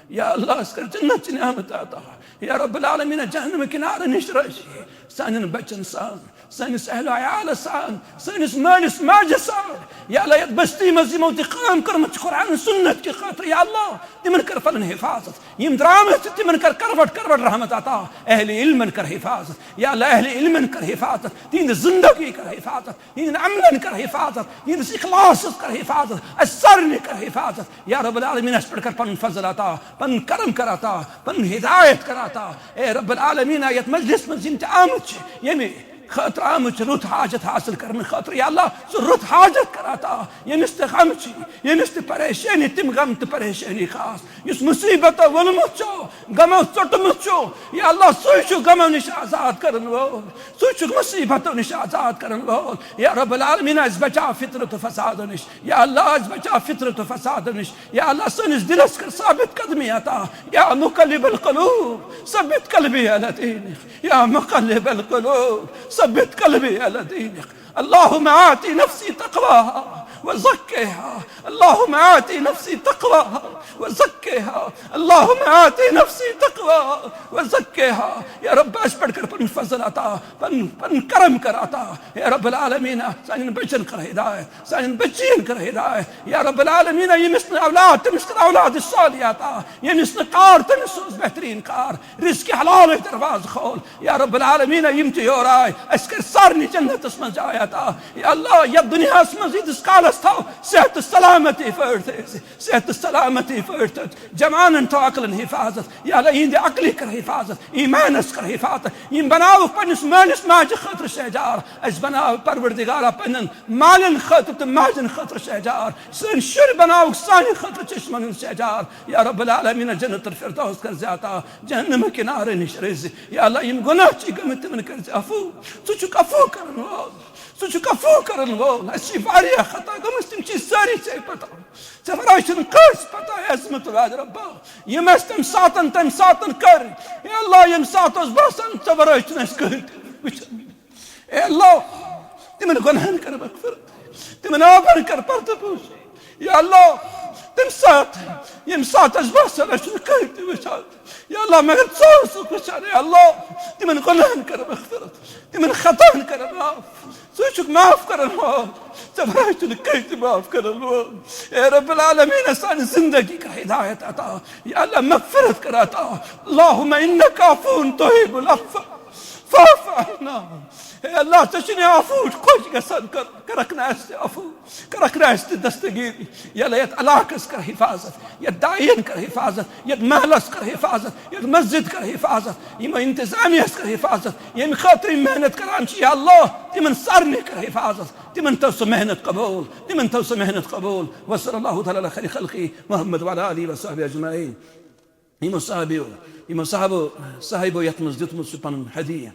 یا اللہ، اَسہِ کر جنت چہِ نعمت عطا۔ یا رب العالمین، جہنمہٕ کنارٕ نِش روزِ سانٮ۪ن بچن سان، سٲنِس اہل و عیالس سان، سٲنِس مٲلِس ماجہِ سان۔ یا اللہ، یتھ بستی منٛز یِمو تہِ کٲم کٔرمٕژ چھِ قرآن سنت کہِ خٲطرٕ، یا اللہ، تِمن کر پنٕنۍ حفاظت۔ یِم درٛامٕتۍ چھِ، تِمن کر کروٹ کروٹ رحمت عطا۔ اہل علمن کر حفاظت۔ یا اللہ، اہل علمن کر حفاظت، تِہنٛدِ زندگی کر حفاظت، تِہنٛدٮ۪ن عملن کر حفاظت، تِہنٛدِس اخلاصس کر حفاظت، اَسہِ سارنٕے کر حفاظت۔ یا رب العالمین، اَسہِ پٮ۪ٹھ کر پنُن فضل عطا، پنُن کرم کر عطا، پنٕنۍ ہدایت کر عطا۔ اے رب العالمین، یتھ مجلس منٛز یِم تہِ آمٕتۍ چھِ، ییٚمہِ خٲطرٕ آمٕتۍ چھِ رُت حاجت حاصل کرنہٕ خٲطرٕ، یا اللہ، سُہ رُت حاجت کر عطا۔ ییٚمِس تہِ غم چھِ، ییٚمِس تہِ پریشٲنی، تِم غم تہٕ پریشٲنی خاص۔ یُس مصیبتو وولمُت چھُ، غمو ژوٚٹمُت چھُ، یا اللہ، سُے چھُ غمو نِش آزاد کرن وول، سُے چھُ مصیبتو نِش آزاد کرن وول۔ یا رب العالمین، اَسہِ بچاو فِتنہٕ تہٕ فسادو نِش۔ یا اللہ، اَسہِ بچاو فِتنہٕ تہٕ فسادو نِش۔ یا اللہ، سٲنِس دِلس کر ثابت قدمی عطا۔ یا مقلب القلوب، ثبت قلبی علی دینک۔ یا مقلب القلوب، ثبت قلبی علی دینک۔ اللهم آت نفسی تقواها وزکها۔ اللهم آت نفسی تقواها وزکها۔ اللهم آت نفسی تقواها وزکها۔ یا رب، اَسہِ پٮ۪ٹھ کر پنُن فضل عطا، پنُن، پنُن کرم کر عطا۔ یا رب العالمین، سانٮ۪ن بچن کر ہدایت، سانٮ۪ن بچین کر ہدایت۔ یا رب العالمین، ییٚمِس نہٕ اولاد، تٔمِس کر اولاد صالح عطا۔ ییٚمِس نہٕ کار، تٔمِس سوز بہتریٖن کار۔ رزقِ حلالٕکۍ دروازٕ کھول۔ یا رب العالمین، یِم تہِ یور آے، اَسہِ کٔرۍ سارنٕے جنتس منٛز جاے عطا۔ یا اللہ، یتھ دُنیاہس منٛز ییٖتِس کالس تھاو صحت تہٕ سلامتی پٲٹھۍ تھٲوزِ، صحت تہٕ سلامتی پٲٹھۍ تھٲوزِ۔ جوانن تھاو عقلن حفاظت۔ یا اللہ، یِہنٛدِ عقلہِ کر حفاظت، ایمانس کر حفاظت۔ یِم بناوکھ پننِس مٲلِس ماجہِ خٲطرٕ شہجار، اَسہِ بناو پروردگارا پننٮ۪ن مالٮ۪ن خٲطرٕ تہٕ ماجن خٲطرٕ شہجار۔ سٲنۍ شُرۍ بناوکھ سانہِ خٲطرٕ چشمن ہُنٛد شہجار۔ یا رب العالمین، جنت الفردوس کر زِ عطا، جہنم کنارٕ نِش رٔزِ۔ یا اللہ، یِم گۄناہ چھِ گٔمٕتۍ، تِمن کٔرۍ زِ عفو۔ ژٕ چھُکھ عفو کرن وول، ژٕ چھُکھ عفو کرن وول۔ اَسہِ چھِ واریاہ خطا گٔمٕژ، تِم چھِ سٲری ژےٚ پتہ۔ ژےٚ ورٲے چھُنہٕ کٲنٛسہِ پتہ، اے عظمت واجہِ ربا۔ یِم اَسہِ تَمہِ ساتن، تَمہِ ساتن کٔرۍ، اے اللہ، ییٚمہِ ساتہٕ اوس باسان، ژےٚ ورٲے چھُنہٕ اَسہِ کٕہٕنۍ تہِ وٕچھان۔ اے اللہ، تِمن گۄناہن کر مغفرت، تِمن عٲبن کر پردٕ پوشی۔ یا اللہ، تَمہِ ساتہٕ، ییٚمہِ ساتہٕ اَسہِ باسان، اَسہِ چھُنہٕ کٕہٕنۍ تہِ وٕچھان، یا اللہ، مگر ژٕ اوسُکھ وٕچھان۔ یا اللہ، تِمن گۄناہن کر مغفرت، تِمن خطاہن کر معاف۔ ژٕ چھُکھ معاف کرن وول، ژےٚ ورٲے چھُنہٕ کٕہٕنۍ تہِ معاف کرن وول۔ اے رب العالمین، سانہِ زندگی کر ہدایت عطا۔ یا اللہ، مغفرت کر عطا۔ اللہم انک عفو تحب العفو فاعف عنا۔ اے اللہ، ژےٚ چھُنہٕ عفو خۄش گژھان، کر، کرکھ نہٕ اَسہِ تہِ عفو، کرکھ نہٕ اَسہِ تہِ دستگیری۔ یا اللہ، یَتھ علاقس کر حفاظت، یَتھ داعین کر حفاظت، یَتھ محلس کر حفاظت، یَتھ مسجد کر حفاظت، یِمو انتظامیہس کر حفاظت، ییٚمہِ خٲطرٕ یِم محنت کران چھِ، یا اللہ، تِمن سارنٕے کر حفاظت، تِمن تھٲو سۄ محنت قبول، تِمن تھٲو سۄ محنت قبول۔ وصلی اللہ تعالی علی خیر خلقی محمد وعلی آلہ وصحبہ اجمعین۔ یِمو صحابیو، یِمو صحابو، صحابو یَتھ منٛز دیُتمُت چھُ پنُن ہدیہ،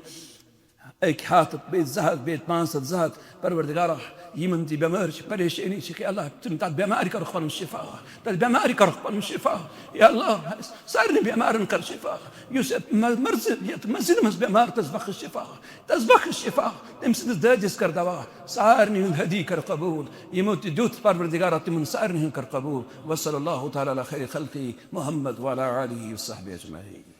اَکہِ ہَتھ، بیٚیہِ زٕ ہَتھ، بیٚیہِ پانٛژھ ہَتھ، زٕ ہَتھ، پروردگارا، یِمن تہِ بٮ۪مٲرۍ چھِ، پریشٲنی چھِ، اے اللہ، تِم تَتھ بٮ۪مارِ کَرُکھ پَنُن شِفا، تَتھ بٮ۪مارِ کَرُکھ پَنُن شِفا۔ اے اللہ، سارنٕے بٮ۪مارن کَر شِفا۔ یُس یَتھ م-، مرض، یَتھ مسجدِ منٛز بٮ۪مار، تَس بخش شِفا، تَس بخش شِفا۔ تٔمۍ سٕنٛدِس دٲدِس کَر دوا، سارنٕے ہُنٛد ہدی کَر قبوٗل۔ یِمو تہِ دیُت، پروردگارا، تِمن سارنٕے ہُنٛد کَر قبوٗل۔ وصلی اللہ تعالی علی خیر خلقی محمد وعلی آلہ وصحبہ اجمعین۔